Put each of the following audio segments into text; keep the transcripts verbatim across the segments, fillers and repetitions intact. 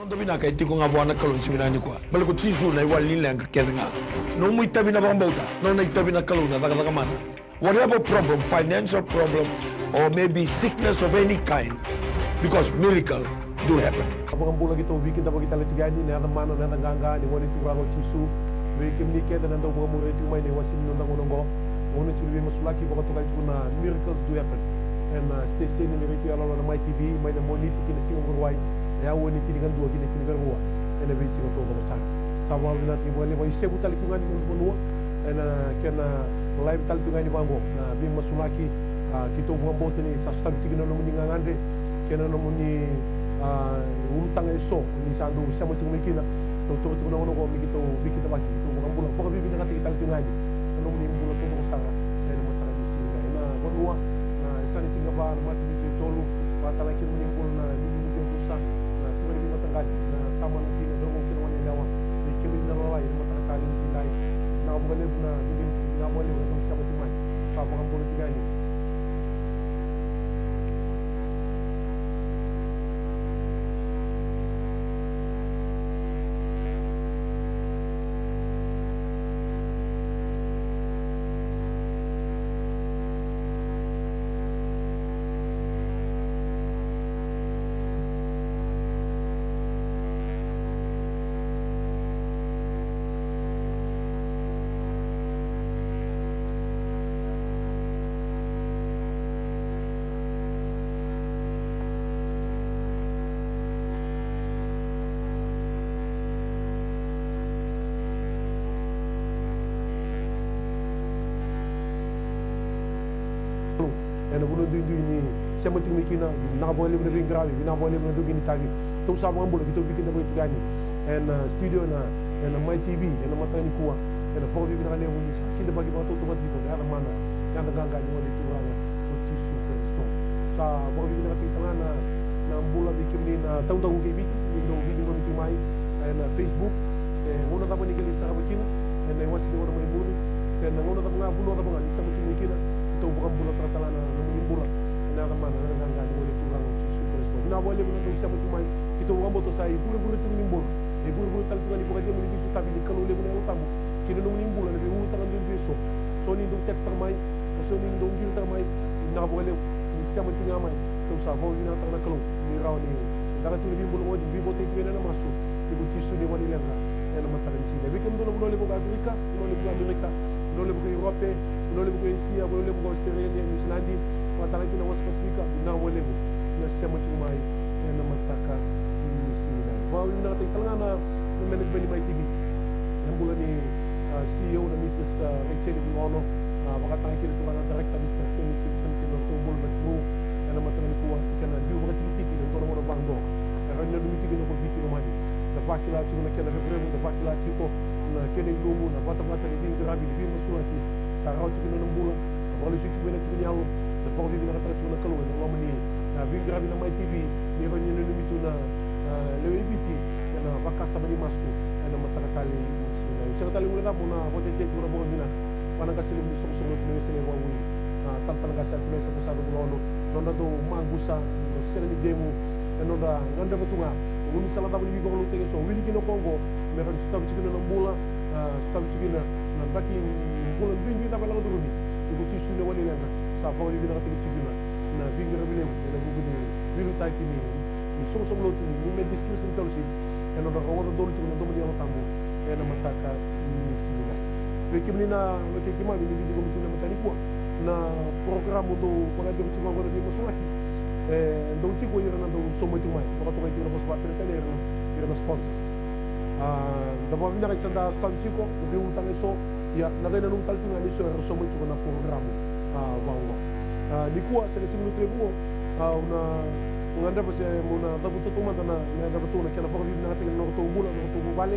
Noda vinaka e tiko ga vua na Kalou ni siga vinaka nikua. Baleta ko Jisu na iwali ni leqa kece ga. Nomu itavi na vakabauta, nona itavi na Kalou na cakacaka mana. Whatever problem, financial problem, or maybe sickness of any kind, because miracle do happen. Vakabula, keitou veikidavaki tale tiko yani ena yaca mana, na yaca qaqa ni Gone Turaga o Jisu. Vei kemuni kece na dau vakamuria tiko mai na iwasewase ni noda gauna oqo, gauna tiko ni veimasulaki, vakatokai tiko na Miracles Do Happen ena siteseni ni retio yaloyalo na Mai T V, mai na Moniti ki na Siga Vakarauwai, e aua ni tinikadua ki na tinikarua ena veisiga taucoko sara. Sa vakavinavinakataki vakalevu. Isevu tale tiko ga ni noda vanua ena kena live tale tiko ga yani vaqo na veimasulaki. A, keitou vakabauta ni sa sotavi tiko na nomuni gagadre kei na nomuni, a, ulutaga eso ni sa dau sema tiko mai kina. Tou taura tiko na gauna oqo me keitou veikidavaki, keitou vakabula, vakavivinakataki tale tiko ga yani na nomuni bula taucoko sara ena mataka ni siga. Ena vanua na yasana e tinikava, na matanitu e tolu, vakatalega kina nomuni bula na liuliu ni veiyavusa, na turaga ni veimataqali, na tama, na tina, na cauravou kei na goneyalewa, vei kemuni na lalai ena mataka talei ni siga. Vinaka vakalevu na, vinaka vakalevu na dau sema tiko mai. Sa vakabula tiko yani. Ena vanua duidui ni sema tiko mai kina, vinaka vakalevu na veiqaravi, vinaka vakalevu na dau qai ni tavi. Tou sa vakabula, keitou veikidavaki tiko yani ena studio ena, ena Mai T V ena mataka nikua. Ena vakavivinaka levu ni sa kidavaki vakatautauvata tiko na yaca mana, yaca qaqa ni Gone Turaga o Jisu Karisito. Sa vakavivinakataki tale ga na, na bula vei kemuni na taudaku kei Viti ni dau veiciqomi tiko mai ena Facebook, se gauna cava ni qai lai sarava kina ena iwase ni gauna mai muri, se na gauna cava ga, vanua cava ga ni sema tiko mai kina. Keitou vakabula tale ga na nomuni bula ena yaca mana, yaca qaqa ni Gone Turaga o Jisu Karisito. Vinaka vakalevu na dau sema tiko mai. Keitou vakabauta sa ivurevure tiko ni bula, ivurevure tale tiko ga ni vakacegu ni veisotavi ni Kalou levu na Yalo Tabu ki na nomuni bula ena veiulutaga duidui eso. So ni dau text sara mai, so ni dau qiritaka mai, vinaka vakalevu ni sema tiko ga mai. Tou sa vakavinavinakataka na Kalou ni rawa ni caka tiko na veibula oqo, ni veivotaki tiko ena masu, ni ko Jisu na iwali ni leqa ena mataka ni siga. Vei kemudou na vanua levu ko Aferika, vanua levu ko Amerika, vanua levu ko Europe, vanua levu ko Esia, vanua levu ko Australia, Niusiladi, vakatalega kina West Pasifika, vinaka vakalevu na sema tiko mai ena mataka ni siga. Vakavinavinakataki tale ga na, na management ni Mai T V, na bula ni, a, C E O na Mrs, a, Rachel Vulono, a, vakatalega kina turaga na director, Mr Stanley Simpson, kei na nodratou bula na Drew ena mataka nikua, kei na biu vakatikitiki ena dua na gauna vaqo. E rawa ni nanumi tiko na ko Viti lomani, na vakila tiko na kena revurevu, na vakila tiko na kena ilumu, na vatavata ni veiqaravi, ni veimasulaki sa rawa tiko na nona bula. Na vakalesui tiko mai na tuku ni yalo, na vakavinavinakataka tiko na Kalou ena loma ni, na veiqaravi na Mai T V, ni rawa ni nanumi tu na, a, lewe i Viti ena vakasama ni masu ena mataka talei ni siga. Au sega tale ni guilecava mo na vakatetei tiko na vakavinaka vua na qase levu ni soqosoqo lotu na Wesele e Vakaui, a, talatala qase Atunai Sakosato Vulono, nodratou maqusa, na sega ni cegu, e nodra gadreva tu ga na gaunisala cava ni veivakalotutaki eso, wili kina o koya oqo me rawa ni sotavi tiko kina na bula, a, sotavi tiko kina na draki ni bula duidui cava e lako curumi. Ni ko Jisu na iwali ni leqa, sa vakavinavinakataki tiko kina na veiqaravi levu ena vuku ni veiliutaki ni, ni soqosoqo lotu ni, ni Methodist Christian Fellowship, ena nodra rogoca donu tiko na domo ni Yalo Tabu ena mataka ni siga. Vei kemuni na wekai keimami ni veiciqomi tiko ena mataka nikua, na porokaramu dou vakadreva tiko mai oqo na veimasulaki, e dau tiko ira na dau sauma tiko mai, vakatokai tiko na vosa vakaperitania ira na, ira na sponsors. A, da vakavinavinaka ni sa da sotavi tiko na veiulutaga eso. Ia, na qai nanuma tale tu ga ni so era sauma tiko na porokaramu, a, vaqo. A, nikua se na siga ni lotu levu oqo, a, au na gadreva se meu na cavuta tu mada na, na yacana tu na kena vakavinavinakataki na nodratou bula na nodratou vuvale,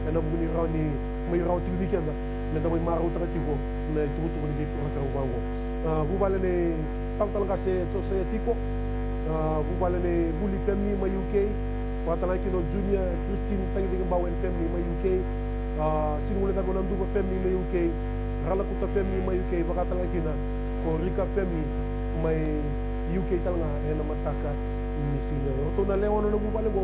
ena vuku ni rawa ni mai rawa tiko vei keda me da mai marautaka tiko na itukutuku ni veiporokaramu vaqo. A, vuvale nei talatala qase Josaia Tiko, a, vuvale nei Vuli family mai U K, vakatalega kina o Junior Christine Tagicagi Bau and family mai U K, a, sega ni guilecava o Naduva family mai U K, Ralakuta family mai U K, vakatalega kina ko Rika family mai U K talega ena mataka ni siga. O ratou na lewe ono na vuvale oqo,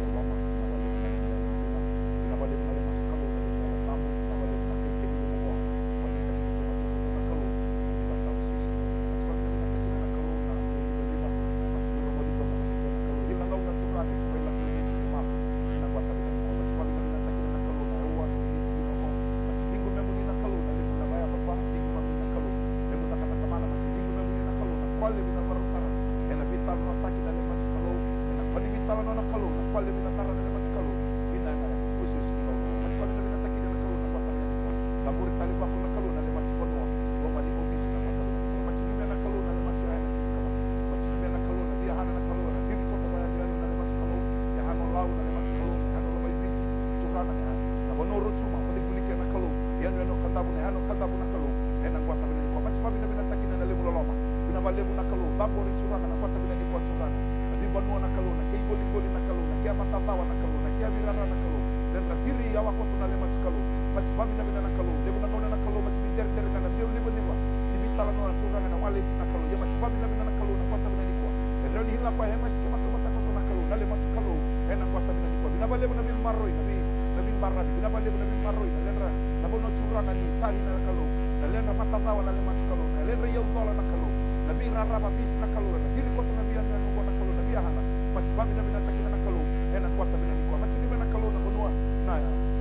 loloma, vinaka vakalevu na levu na yalo dina, vinaka vakalevu na levu na Kalou na levu na Yalo Tabu, vinaka vakalevu na kai kemuni na Kalou. Vakalevu na levu na Kalou, ni vakatawa sisi. Maciva vinaka vinaka kina na Kalou na livaliva, maciva rogoci domo na Kalou. Ina gauna Turaga e Turaga e lako ni siki mapu, ina vata vinaka ni ko maciva vinaka vinaka kina na Kalou na aua ni tiki na ko, maci ligu me muni na Kalou na levu na vaya vava, ligu me muni na Kalou, levu na kata tamana, maci ligu me muni na Kalou na kole vina varutara, ena vitala na taki na le maci Kalou, ena kole vitala na Kalou na kole vina tara na le maci Kalou, ina ga e kususi ni Kalou, maciva vinaka vinaka kina na Kalou na vata vinaka ni ko. Kaburi tale vako na Kalou na le maci vanua, loma ni ovisi na vata vinaka ni ko, maci ligu me na Kalou na le maci aya na tiki kava, maci ligu me na Kalou na via hana na Kalou, na viri kota vaya ni anu na le maci Kalou, ya hano lau na le maci Kalou, ya hano loma i visi, Turaga na, na vanua rotuma, ko cibuli ke na Kalou, ya no, ya no kadavu na, ya no kadavu na Kalou, ena vata vinaka ni ko, maciva vinaka vinaka kina na levu loloma, vinaka vakalevu na Kalou, cabori Turaga na vata vinaka ni ko Turaga, na vivanua na Kalou, na kei qoliqoli na Kalou, na kea matacawa na Kalou, na kea virara na Kalou, ledra ciri yawa koto na le maci Kalou, maciva vinaka vinaka na Kalou, levu na gauna na Kalou, maci ni deredere ga na via livaliva, ni vitala na Turaga na walesi na Kalou, ia maciva vinaka vinaka na Kalou na vata vinaka ni ko, e rawa ni hila ko e maski matamata koto na Kalou, na le maci Kalou, ena vata vinaka ni ko, vinaka vakalevu na vimaroi, na vi, na vibaravi, vinaka vakalevu na vimaroi, na ledra, na vanua Turaga ni taci na Kalou, na ledra matacawa na le maci Kalou, na ledra yaucola na Kalou, na virarava visi na Kalou, na ciri koto na via mea nuko na Kalou, na via hana, maciva vinaka vinaka kina na Kalou, ena vata vinaka ni ko, maci ligu me na Kalou na vanua, na,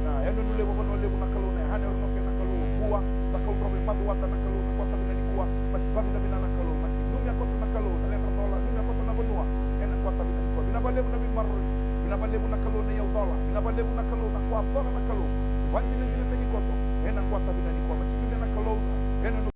na, ya no nu levu vanua levu na Kalou, na ya hana ya ronoke na Kalou, bua, na Kalou drove macuata na Kalou, na vata vinaka ni ko, maciva vinaka vinaka na Kalou, maci numia koto na Kalou, na ledra cola, numia koto na vanua, ena vata vinaka ni ko, vinaka vakalevu na vimaroroi, vinaka vakalevu na Kalou na yaucola, vinaka vakalevu na Kalou na kua cola na Kalou, vajinajinataki koto, ena vata vinaka ni ko, maci ligu me na Kalou, ena nu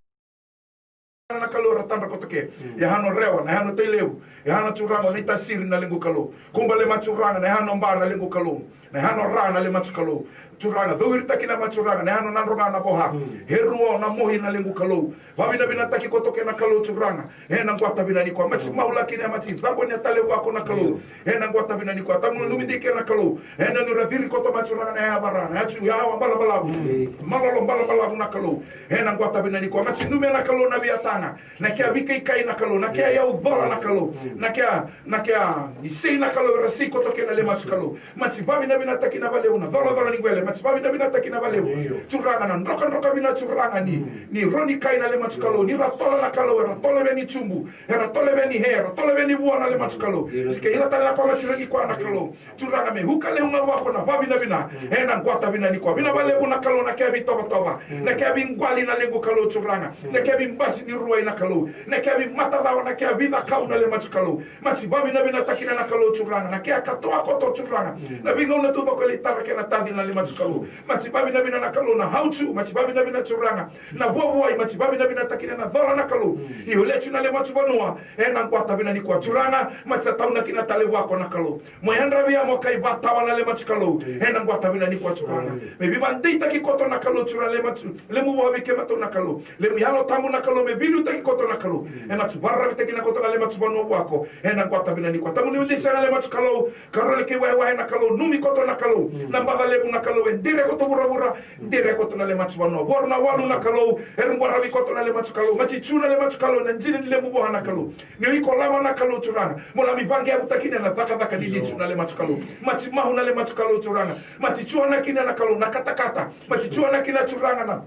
na Kalou era tadra koto ke. Mm. Ya hano rewa, na hano tailevu, ya hano Turaga, na itasiri na lequ Kalou. Kuba le maci Turaga, na hano ba na lequ Kalou. Na hano ra na le maci Kalou. Turaga, cauiritaki na maci Turaga, na hano nadroga na voha. Mm. Heruo na mohi na lequ Kalou. Vavinavinataki koto ke na Kalou Turaga. Ena vata vinaka ni ko, maci maulaki na maci, cabo ni a talevu ako na Kalou. Mm. Ena vata vinaka ni ko, tamu numidike na Kalou. Ena nura ciri koto maci Turaga na yavara, na yatu yawa balabalavu. Mm. Malolo balabalavu na Kalou. Ena vata vinaka ni ko, maci numia na Kalou na via taga. Na kea vikaikai na Kalou, na kea yaucola na Kalou. Mm. Na kea, na kea isei na Kalou, era sei koto ke na le maci Kalou. Maci vavinavinataki na valevu na colacola ni wele, maci vavinavinataki na valevu. Io. Turaga na drokadroka vina Turaga ni, mm, ni roni kai na le maci Kalou, ni ra tola na Kalou, era tola veni tubu, era tola veni he, era tola veni vua na le maci Kalou. Io. Sike ila tale na kwa maci roni kwa na Kalou. Turaga me uka levu ga vako na vavinavina, mm, ena vata vinaka ni kwa. Vinaka valevu na Kalou na kea vitovotovo, mm, na kea viqwali na lequ Kalou Turaga, mm, na kea vibasi ni ruai na Kalou, na kea vimatacawa, na kea vicakau na le maci Kalou. Maci vavinavinataki na Kalou Turaga, na kea katoa koto Turaga, mm, na vigauna tu vako e lai tara kena taci na le maci Kalou. Maci vavinavina na Kalou na hautu, maci vavinavina Turaga na vuavuai, maci vavinavinataki na cola na Kalou. Mm. I ole tu na le maci vanua, ena vata vinaka ni kwa Turaga, maci tataunaki na tale vako na Kalou. Mo yadra via mo kai vatawa na le maci Kalou, mm, ena vata vinaka ni kwa Turaga. Mm. Me vivadeitaki koto na Kalou Turaga le maci, lemu vavike matou na Kalou. Lemu Yalo Tabu na Kalou, me viliutaki koto na Kalou. Mm. Ena tu vararavitaki na koto na le maci vanua vako, ena vata vinaka ni kwa. Tamu ni vili sega le maci Kalou, karole kei waewae na Kalou, numi koto na Kalou, na baca levu na Kalou, e dere koto vuravura, dere koto na le matu vanua. Voro na walu na Kalou, era baravi koto na le matu Kalou. Mati tu na le matu Kalou, na jina ni levu vua na Kalou. Ni o iko lama na Kalou Turaga, mo lami vaqeavutaki na cakacaka ni litu na le matu Kalou. Mati mahu na le matu Kalou Turaga. Mati tu na kina na Kalou, na katakata. Mati tu na kina Turaga na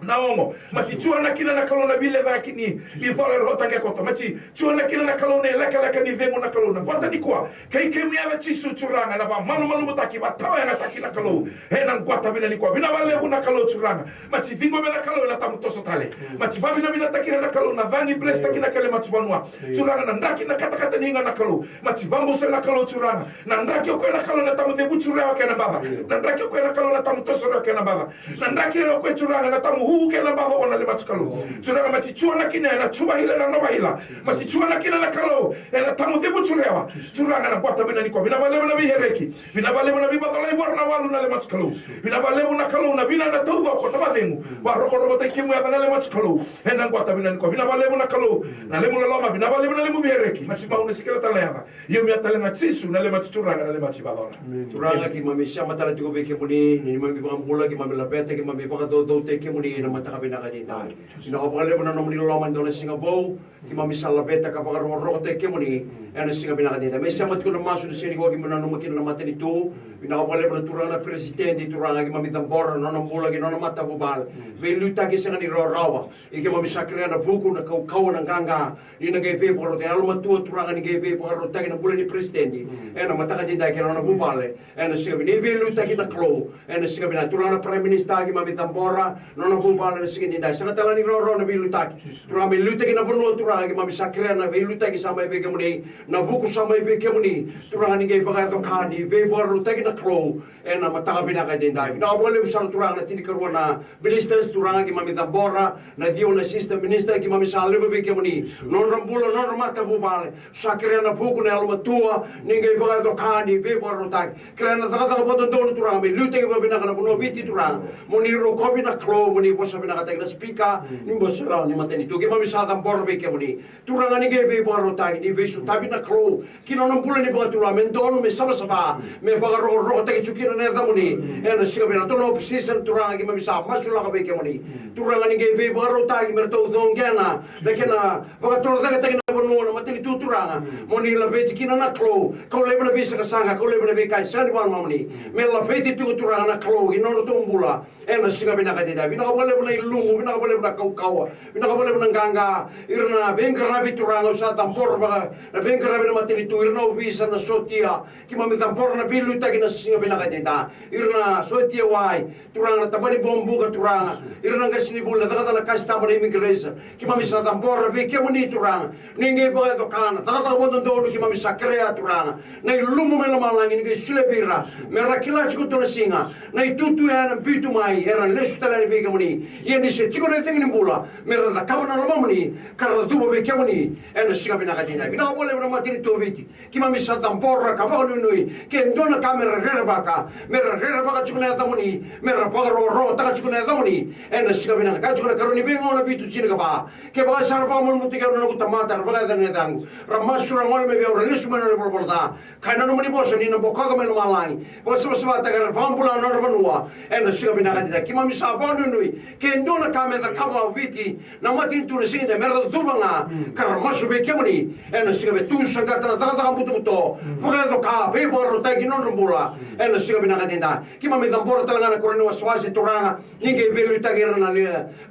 na ogo. Mati tu na kina na Kalou na vilecaki ni, ni vale rota qe koto. Mati tu na kina na Kalou na lekaleka ni vegu na Kalou na bota ni kua. Kei kemu yaca Jisu Turaga na vamalumalumutaki, vatawayagataki na Kalou. E na bota vina ni kua. Vina valevu na Kalou Turaga. Mati vigo me na Kalou na tamu toso tale. Mati vavinavinataki na Kalou na vagi bless taki na kele matu vanua. Turaga na draki na katakata ni ga na Kalou. Mati vabusa na Kalou Turaga. Na draki o koya na Kalou na tamu cevu turewa kena baca. Na draki o koya na Kalou na tamu toso rewa kena baca. Na draki o koya Turaga na tamu huhu kena baca o na le matu Kalou. Turaga mati tu na kina na tuva hila na nova hila. Mati tu na kina na Kalou. E na tamu cevu turewa. Turaga na bota vina ni kua. Vina valevu na vihereki. Vina valevu na vivacalai voro na walu na le matu Kalou. Vina valevu na Kalou na vina na taucoko na vacegu. Varokoroko tai kemu yaca na le matu Kalou. E na bota vina ni kua. Vina valevu na Kalou. Na lemu loloma. Vina valevu na lemu vihereki. Mati mahu na sikila tale na yaca. Io mia tale na Jisu na le matu Turaga na le matu vacora. Turaga keimami sema tale tiko vei kemuni, ni mami vakabula, keimami laveta, keimami vakacaucautaki kemuni na mataka vinaka ni dai. Vinaka vakalevu na nomuni loloma ni dua na siga vou, keimami sa laveta ka vakarokorokotaki kemuni ena siga vinaka ni dai. Me sema tiko na masu na siga ni kua keimami nanuma kina na matanitu. Vinaka vakalevu na Turaga na peresitedi Turaga keimami cabora na nona bula kei na nona matavuvale. Veiliutaki sega ni rawarawa. I keimami sa kerea na vuku na kaukauwa na qaqa. Ni na qai veivakarautaki na yalomatua Turaga ni qai veivakarautaki na bula ni peresitedi. Ena mataka ni dai kei na nona vuvale. Ena siga vinaka ni veiliutaki na Kalou. Ena siga vinaka Turaga na Prime Minister keimami cabora. Nona vuvale na siga ni dai. Sega tale ni rawarawa na veiliutaki. Turaga me liutaki na vanua Turaga keimami sa kerea na veiliutaki sa mai vei kemuni. Na vuku sa mai vei kemuni. Turaga ni qai vakayaco ka ni veivakarautaki na Kalou. Ena mataka vinaka e daidai. Vinaka vakalevu sara Turaga na tinikarua na ministers Turaga keimami cabora, na ciwa na sister minister keimami sa levu vei kemuni. Nodra bula, nodra matavuvale. Sa kerea na vuku na yalomatua, ni qai vakayaco ka ni veivakarautaki. Kerea na cakacaka vakadodonu Turaga, me liutaki vakavinaka na vanua Viti Turaga. Mo ni rokovi na Kalou, mo ni vosa vinakataki na speaker, ni vosa lawa ni matanitu keimami sa cabora vei kemuni. Turaga ni qai veivakarautaki, ni veisotavi na Kalou. Ki na nona bula ni vakatulewa me donu me savasava me vakarokorokotaki tsu kina na yacamuni. Ena siga vei na tona opposition Turaga keimami sa masulaka vei kemuni. Turaga ni qai veivakarautaki me ratou coqena na kena vakatorocaketaki na vanua na matanitu Turaga. Mo ni laveti kina na Kalou kau laiva na veisaqasaqa kau laiva na veika e sega ni vakalomamuni. Me laveti tiko Turaga na Kalou ki na nodratou bula. Ena siga vinaka e daidai vinaka vakalevu na ilumu vinaka vakalevu na kaukauwa. Vinaka vakalevu na qaqa, ira na veiqaravi Turaga au sa cabora vaka na veiqaravi na matanitu, ira na ovisa na sotia, keimami cabora na veiliutaki na siga vinaka e daidai, ira na sotia wai, Turaga na tabani bobuka Turaga, ira na qasenivuli na cakacaka na kasitama na immigration, keimami sa cabora vei kemuni Turaga, ni qai vakayaco ka na cakacaka vakadodonu keimami sa kerea Turaga, na ilumu mai lomalagi ni qai solia vei ira, me ra kila tiko dua na siga, na itutu ya ena biu tu mai era lesu tale yani vei kemuni. Ia ni se tiko na icegu ni bula me ra cakava na lomamuni ka ra cuva vei kemuni. Ena siga vinaka e daidai vinaka vakalevu na matanitu o Viti. Keimami sa cabora ka vakanuinui ke dua na ka me ra rerevaka, me ra rerevaka tiko na yacamuni, me ra vakarokorokotaka tiko na yacamuni. Ena siga vinaka ka tiko na karua ni Veigauna vitu tinikava. Kevaka sa ra vakamalumalumutaki au na noqu tamata ra vakayacana na yacaqu, ra masu ra gole mai vei au ra lesu mai na nona ivalavala ca. Ka e na nomuni vosa ni na bokoca mai lomalagi, vakasavasavataka era vakabula na nodra vanua. Ena siga vinaka e daidai keimami sa vakanuinui ke dua na ka me cakava o Viti na matanitu na siga e daidai me ra cuva ga ka ra masu vei kemuni. Ena siga vei tu saqata na cakacaka butobuto, vakayaco ka veivakarautaki na nodra bula. Ena siga vinaka e daidai keimami cabora tale ga na koro ni wasewase Turaga, ni qai veiliutaki ira na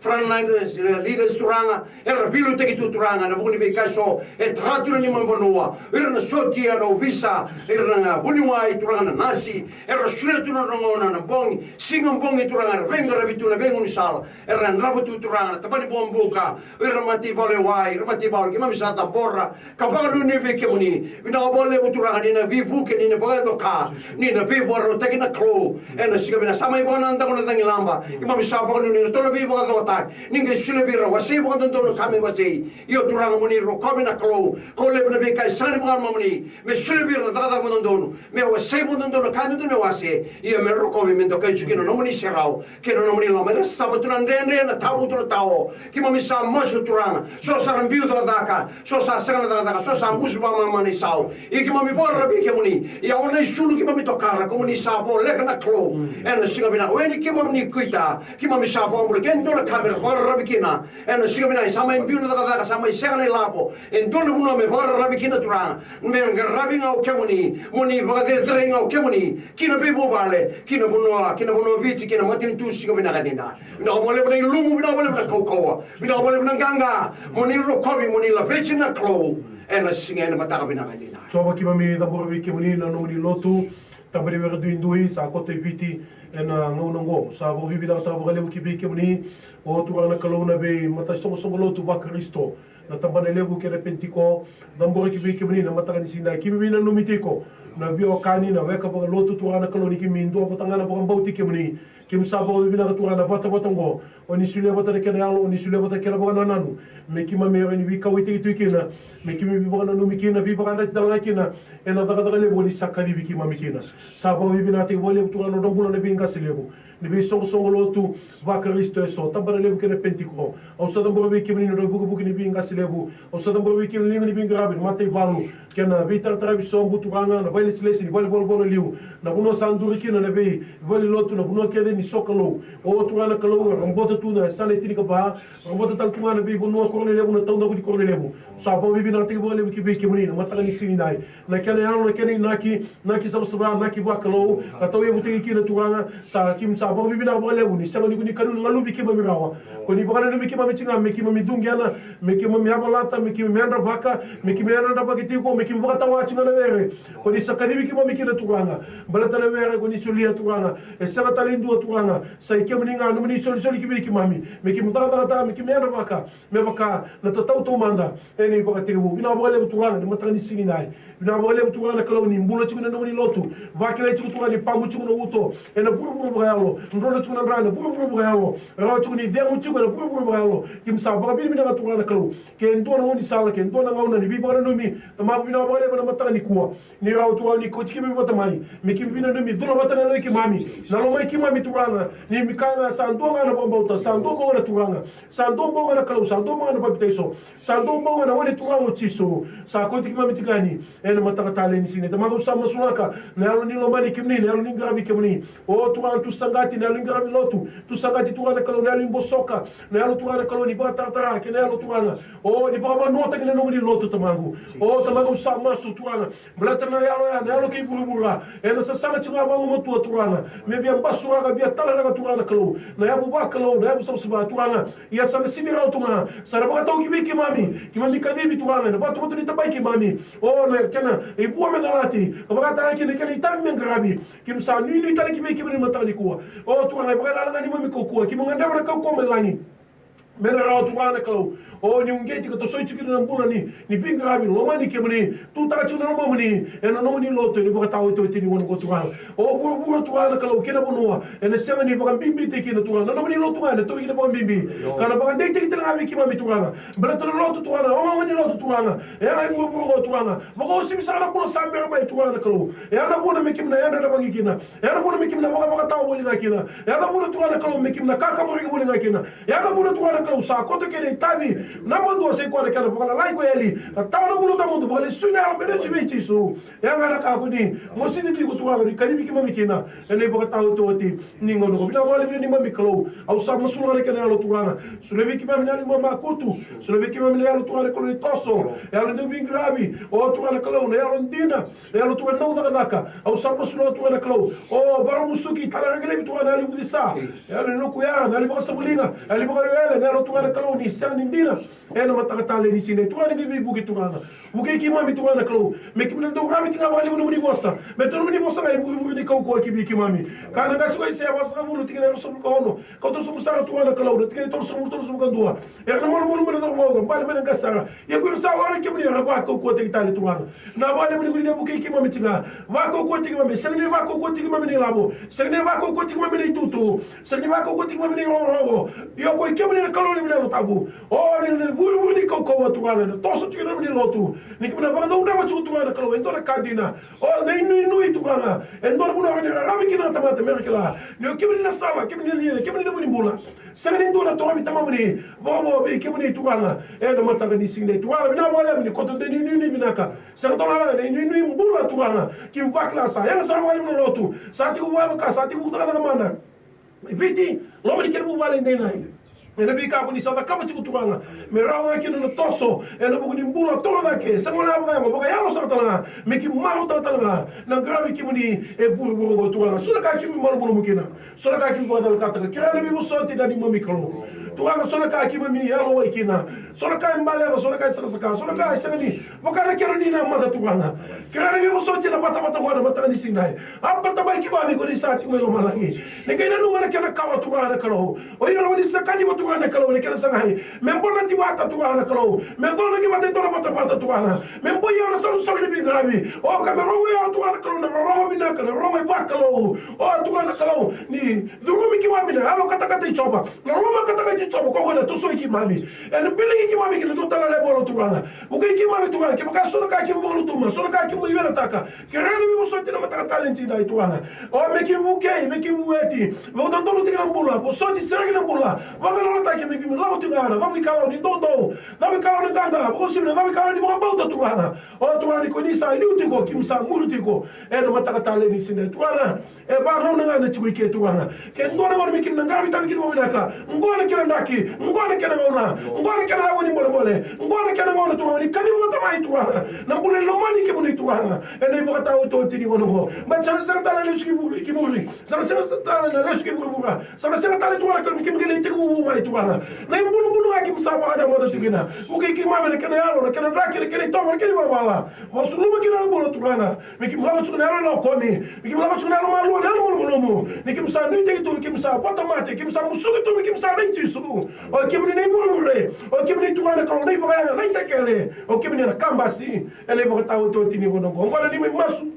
frontline leaders Turaga. Era veiliutaki tu Turaga ena vuku ni veika eso e tara tu na neimami vanua. Ira na sotia, na ovisa, ira na vuniwai Turaga, na nasi, era solia tu na nodra gauna na bogi, siga bogi Turaga era veiqaravi tu na veigaunisala. Era yadrava tu Turaga na tabani bobuka, ira na mataivalu e wai, ira na mataivalu keimami sa cabora ka vakanuinui vei kemuni. Vinaka vakalevu Turaga ni na veivuke, ni na vakayaco ka, ni na veivakarautaki na Kalou. Ena siga vinaka sa mai vakanadaku na cagilaba, keimami sa vakanuinui na tona veivakacokotaki, ni qai solia vei ira wasei vakadodonu ka me wasei. Io Turaga mo ni rokovi na Kalou, Kau levu na veika e sega ni vakanomuni me solia vei ira na cakacaka vakadodonu, me wasei vakadodonu na ka e dodonu me wase, ia me rokovi me dokai tiko kina na nomuni serau kei na nomuni loma. Era sotava tu na dredre, na tabu tu na tao. Keimami sa masu Turaga, so sa ra biu cakacaka, so sa sega na cakacaka, so sa musu vakamamana isau. Ia keimami vakararavi kemuni, ia o na isulu keimami tokara, kemuni sa voleka na Kalou. Ena siga vinaka, o yani keimami ni kuita, keimami sa vakabula ke dua na ka me ra vakararavi kina. Ena siga vinaka, sa mai biu na cakacaka, sa mai sega na ilavo. E dua na vanua me vakararavi kina Turaga, me qaravi ga o kemuni, mo ni vakacerecerei ga o kemuni ki na veivuvale, ki na vanua, ki na vanua Viti, ki na matanitu siga vinaka dina. Vinaka vakalevu na ilumu, vinaka vakalevu na kaukauwa, vinaka vakalevu na qaqa, mo ni rokovi, mo ni laveti na Kalou. Ena siga, ena mataka vinaka dina. Jiova, keimami cabora vei kemuni na nomuni lotu, tabana ni were duidui sa koto i Viti ena gauna oqo. Sa vakavinavinakataka vakalevu ki vei kemuni, o Turaga na Kalou, na veimatasoqosoqo lotu vaKarisito, na tabana levu kei na Penitiko. Cabora ki vei kemuni na mataka ni siga, keimami nanumi tiko na veiwekani, na weka vakalotu Turaga na Kalou, ni keimami duavata ga na vakabauti kemuni. Keimami sa vakavinavinaka Turaga na vatavata oqo o ni solia vata na kena yalo, o ni solia vata na kena vakanananu me keimami rawa ni veikauwaitaki tu kina, me keimami veivakananumi kina, veivakayadrati tale ga kina ena cakacaka levu o ni sa kacivi keimami kina. Sa vakavinavinakataki vakalevu Turaga na nodra bula na veiqase levu ni veisoqosoqo lotu vaKarisito eso, tabana levu kei na Penitiko. Au sa cabora vei kemuni na nodra ivukivuki ni veiqase levu. Au sa cabora vei kemuni na liga ni veiqaravi, na mataivalu kei na veitarataravi sobu Turaga, na veilesilesi ni valenivolavola e liu, na vanua sa duri kina na veivalenilotu, na vanua kece ni sokalou. O Turaga na Kalou, era bota tu na yasana e tinikava, era bota tale tu ga na veivanua Koroleilevu, na taudaku ni Koroleilevu. Sa vakavinavinakataki vakalevu ki vei kemuni na mataka ni siga nidai. Na kena yalo, na kena inaki, inaki savasava, inaki vakalou, ka tauyavutaki kina Turaga. Sa keimami sa vakavinavinaka vakalevu ni sega ni ko ni kanu ni galuvi keimami rawa. Ko ni vakananumi keimami tiko ga me keimami duqena, me keimami yavalata, me keimami yadravaka, me keimami yadravaki tiko, me keimami vakatawa tiko ga na were ko ni sa kacivi keimami kina Turaga. Baleta na were ko ni solia Turaga, e sega tale e dua Turaga, sa i kemuni ga, nomuni isolisoli ki vei keimami, me keimami cakacakataka, me keimami yadravaka me vaka na tatau taumada ena ivakatekivu. Vinaka vakalevu Turaga ni mataka ni siga nidai. Vinaka vakalevu Turaga na Kalou ni bula tiko na nomuni lotu. Vakilai tiko Turaga ni pamu tiko na uto ena vuravura vakayalo, drodro tiko na dra ena vuravura vakayalo, rawa tiko ni cegu tiko ena vuravura vakayalo. Keimami sa vakavinavinaka Turaga na Kalou, ke dua na gaunisala, ke dua na gauna ni veivakananumi, Tamaqu, vinaka vakalevu na mataka nikua. Ni rawa Turaga ni kauti keimami vata mai me keimami veinanumi, cula vata na yalo i keimami, na loma i keimami Turaga, ni keimami kaya ga sa dua ga na vakabauta, sa dua bau ga na Turaga, sa dua bau ga na Kalou, sa dua bau ga na papitaiso, sa dua bau ga na Gone Turaga o Jisu. Sa kauti keimami tiko yani ena mataka talei ni siga. Tamaqu, au sa masulaka na yalo ni lomani kemuni, na yalo ni qaravi kemuni. O Turaga, tu saqati na yalo ni qaravi lotu, tu saqati Turaga na Kalou na yalo ni bosoka, na yalo Turaga na Kalou ni vakataratara kei na yalo Turaga o ni vakavanuataki na nomuni lotu, Tamaqu. O Tamaqu, au sa masu Turaga, baleta na yalo ya, na yalo kei vuravura, ena sasaga tiko ga vagumatua Turaga, me via basuraka, via talaraka Turaga na Kalou na yavu vakalou, na yavu savasava Turaga. Ia sa na sega ni rawa tu ga, sa na vakatau ki vei keimami, keimami kacivi Turaga ena vatuvatunitabai keimami. O na kena ivua me calati, ka vakataka kina na kena itavi me qaravi. Keimami sa nuinui tale ki vei kemuni na mataka nikua. O Turaga, e vakayalayala ga neimami kaukauwa, keimami gadreva na kaukauwa mai lagi me na rawa Turaga na Kalou o ni uqeti ka tosoi tiko kina na bula ni, ni veiqaravi, lomani kemuni, tutaka tiko na lomamuni ena nomuni lotu ena ivakataotioti ni gauna oqo Turaga. O vuravura Turaga na Kalou kei na vanua ena sega ni vakabibitaki kina Turaga, na nomuni lotu ga ena tauri kina vakabibi, ka na vakadeitaki tale ga vei keimami Turaga. Baleta na lotu Turaga, o gauna ni lotu Turaga, e yaga e vuravura oqo Turaga, vakauasivi sara na bula sa bera mai Turaga na Kalou. E yaga na vuna me keimami na yadravaki kina, e yaga na vuna me keimami na vakavakatawa voli ga kina, e yaga na vuna Turaga na Kalou me keimami na kakaburaki voli ga kina. E yaga na vuna Turaga na Kalou sa koto kina itavi na madua, sai koya na kena vakalalai ko eli, ka tawa na bula tawamudu, vakalesui na yalo me lesu vei Jisu. E yaga na ka ko ni mositi tiko Turaga ni kacivi keimami kina ena ivakataotioti ni gauna oqo. Vinaka vakalevu neimami Kalou, au sa masulaka na kena yalo Turaga. Solia vei keimami na yalo ni mamakutu, solia vei keimami na yalo Turaga na Kalou ni toso, yalo ni veiqaravi, o Turaga na Kalou na yalo dina, na yalo Turaga ni cakacaka. Au sa masulaka Turaga na Kalou, o varamusuki, tala ragelevi Turaga na yalo ni vucesa, yalo ni lokuya, na yalo ni vakasavuliga, yalo ni vakawele, na yalo Turaga na Kalou ni sega ni dina. Ena mataka talei ni siga, Turaga ni qai veivuke Turaga. Vukei keimami Turaga na Kalou, me keimami na dau ravi tiko ga vakalevu nomuni vosa, me tau nomuni vosa ga e vurevure ni kaukauwa ki vei keimami. Kaya na qase ko Aisea vasagavulu, tikina e ruasagavulu ka ono, kau tolusagavulu sara Turaga na Kalou, na tikina e tolusagavulu, tolusagavulu ka dua. Era na malumalumu na cauravou, ka bale mai na qase sara. Ia ko ira sa waraki kemuni era vakaukauwataki tale Turaga. Na vakalevu ni ko ni na vukei keimami tiko ga, vakaukauwataki keimami, sega ni vakaukauwataki keimami na ilavo, sega ni vakaukauwataki keimami na itutu, sega ni vakaukauwataki keimami na irogorogo. Ia ko i kemuni na Kalou na Yalo Tabu. O, ni, ni vurevure ni kaukauwa Turaga, na toso tiko na nomuni lotu. Ni keimami na vakacaudrava tiko Turaga na Kalou e dua na ka dina. O, na inuinui Turaga, e dua na vanua ni raravi kina na tamata me ra kila ni o kemuni na sala, kemuni na liga, kemuni na vu ni bula. Sega ni dua na torovi tamamuni vakavo vei kemuni Turaga. Ena mataka ni siga ni Turaga, vinaka vakalevu ni koto de ni inuinui vinaka. Sega tale ga na inuinui bula Turaga, keimami vakila sa yaga sara vakalevu na lotu. Sa tiko vakayalo ka sa tiko vutakacaka mana. Mai Viti, loma ni kena vuvale dei nai. Ena veika ko ni sa cakava tiko Turaga, me rawa ga kina na toso ena vuku ni bula toro cake. Sa gona vakayago, vakayalo sara tale ga, me keimami marautaka tale ga na qaravi kemuni e vuravura oqo Turaga. So na ka keimami malumalumu kina, so na ka keimami vakacalakataka, kerea na veivosoti na neimami Kalou. Turaga, so na ka keimami yalowai kina, so na ka e baleta, so na ka e sakasaka, so na ka e sega ni vaka na kena ni na mata Turaga. Kerea na veivosoti na vatavata oqo na mataka ni siga nai. Apata mai keimami ko ni sa tiko mai lomalagi. Ni qai nanuma na kena kawa Turaga na Kalou. O ira oni sa kaciva Turaga na Kalou na kena sagai me bonati vata Turaga na Kalou, me coloki vata e dua na vatavata Turaga, me boi au na salusalu ni veiqaravi. O ka me rogo au Turaga na Kalou na rorogo vinaka, na rogo e vakalou. O Turaga na Kalou, ni curumi keimami na yalo katakata i Jiova, na loma katakata i Jiova, ko koya na tosoi keimami. Ena biligi keimami ki na dua tale na level Turaga. Vukei keimami Turaga, kevaka so na ka keimami vakalutuma, so na ka keimami velataka, kerea na veivosoti na mataka tale ni siga nai Turaga. O me keimami vukei, me keimami vueti, vakadodonu tiko na bula, vosoti, sereki na bula, vagalalataki me keimami lako tiko ga na cavuikalawa ni doudou, cavuikalawa ni qaqa, vakauasivi na cavuikalawa ni vakabauta Turaga. O Turaga ni ko ni sa liu tiko, keimami sa muri tiko ena mataka tale ni siga nai Turaga. E vagauna ga na tiko i ke Turaga. Ke dua na gauna me keimami na qaravi tale kina vakavinaka, oqo na kena draki, oqo na kena gauna, oqo na kena yawa ni bolebole, oqo na kena gauna Turaga ni kaciva vata mai Turaga na bula e lomani kemuni Turaga. Ena ivakataotioti ni gauna oqo, baleta sa na sega tale na lesu ki vuri, ki muri. Sa na sega tale na lesu ki vuravura. Sa na sega tale Turaga na Kalou me keimami qai lai tekivu mai Turaga. Na ibulubulu ga keimami sa vakadamata tiko kina. Vukei keimami na kena yalo, na kena draki, na kena itovo, na kena ivalavala. Vakasuluma kina na bula Turaga. Me keimami lako tiko na yalo na okomi, me keimami lako tiko na yalo malua, na yalo malumalumu. Ni keimami sa nuitaki tu, ni keimami sa vota mate, keimami sa musuki tu, ni keimami sa raici Jisu. O kemuni na ivurevure, o kemuni Turaga na Kalou na ivakayaga, na itakele, o kemuni na kabasi. Ena ivakataotioti ni gauna oqo, oqo na neimami masu.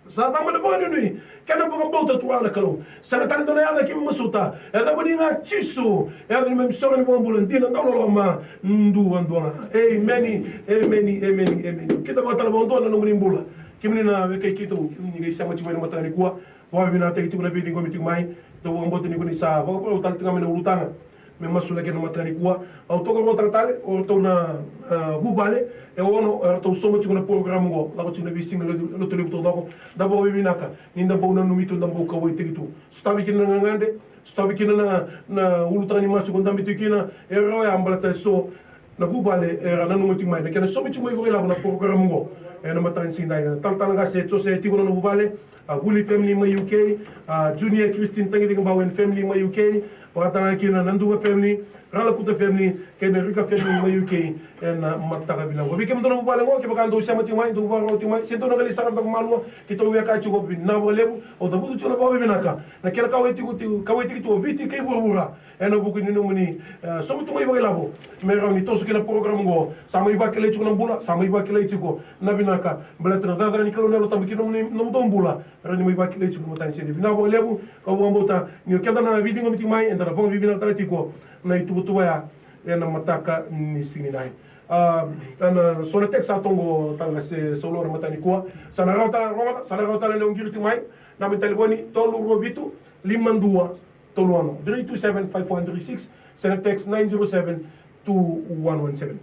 Sa cava na vakanuinui kei na vakabauta Turaga na Kalou. Sega tale dua na yaca keimami masuta, e yacamuni ga Jisu. E yaca ni neimami iSoro ni iVakabula dina, dauloloma duadua ga. Emeni, emeni, emeni, emeni. Kidavaka tale vakadua na nomuni bula. Kemuni na wekai keitou ni qai sema tiko mai na mataka nikua. Vakavinavinakataki tiko na veiciqomi tiko mai. Dau vakabauta ni ko ni sa vakabauta tale tiko ga mai na ulutaga me masulaki ena mataka nikua. Au tokaruataka tale o ratou na, e, vuvale e ono eratou sauma tiko na porokaramu oqo. Lako tiko na veisiga lotu, lotu levu taucoko. Da vakavinavinaka ni da bau nanumi tu, da bau kauwaitaki tu. Sotavi kina na gagadre, sotavi kina na, na ulutaga ni masu ko dabe tiko kina. E rawa ya baleta eso na vuvale era nanuma tiko mai na kena sauma tiko mai vakailavo na porokaramu oqo. Ena mataka ni siga edai, na talatala qase Jose e tiko na nona vuvale, a Vuli family mai U K, a Junior Christine Tagicegabau and family mai U K, vakatalega kina na Duva family, Ralakuta family, kei na Rika family mai U K. Ena mataka vinaka oqo, vei kemudou na vuvale oqo, kevaka dou sema tiko mai, dou vakarorogo tiko mai, se dou na qai lai sara beka malua, keitou weka tiko, vinaka vakalevu. Au cavuta tiko na vakavinavinaka na kena kauwaitaki tu, kauwaitaki tu o Viti kei vuravura. Ena vuku ni nomuni, e, sauma tu mai vakailavo me rawa ni toso kina na porokaramu oqo. Sa mai vakilai tiko na bula, sa mai vakilai tiko na vinaka. Baleta na cakacaka ni Kalou na Yalo Tabu ki na nomuni, nomudou bula. Rawa ni mai vakilai tiko na mataka ni siga edai. Vinaka vakalevu, kau vakabauta ni o keda na veiciqomi tiko mai, eda na vakavinavinakataka tiko na ituvatuva ya ena mataka ni siga edai. A, ena so na text sa toqo talega se Saulo ena mataka nikua. Sa na rawa tale, rogoca, sa na rawa tale ni o qiri tiko mai. Naba ni talevoni tolu rua vitu lima dua tolu ono, three two seven five one three six, se na text nine zero seven two one one seven.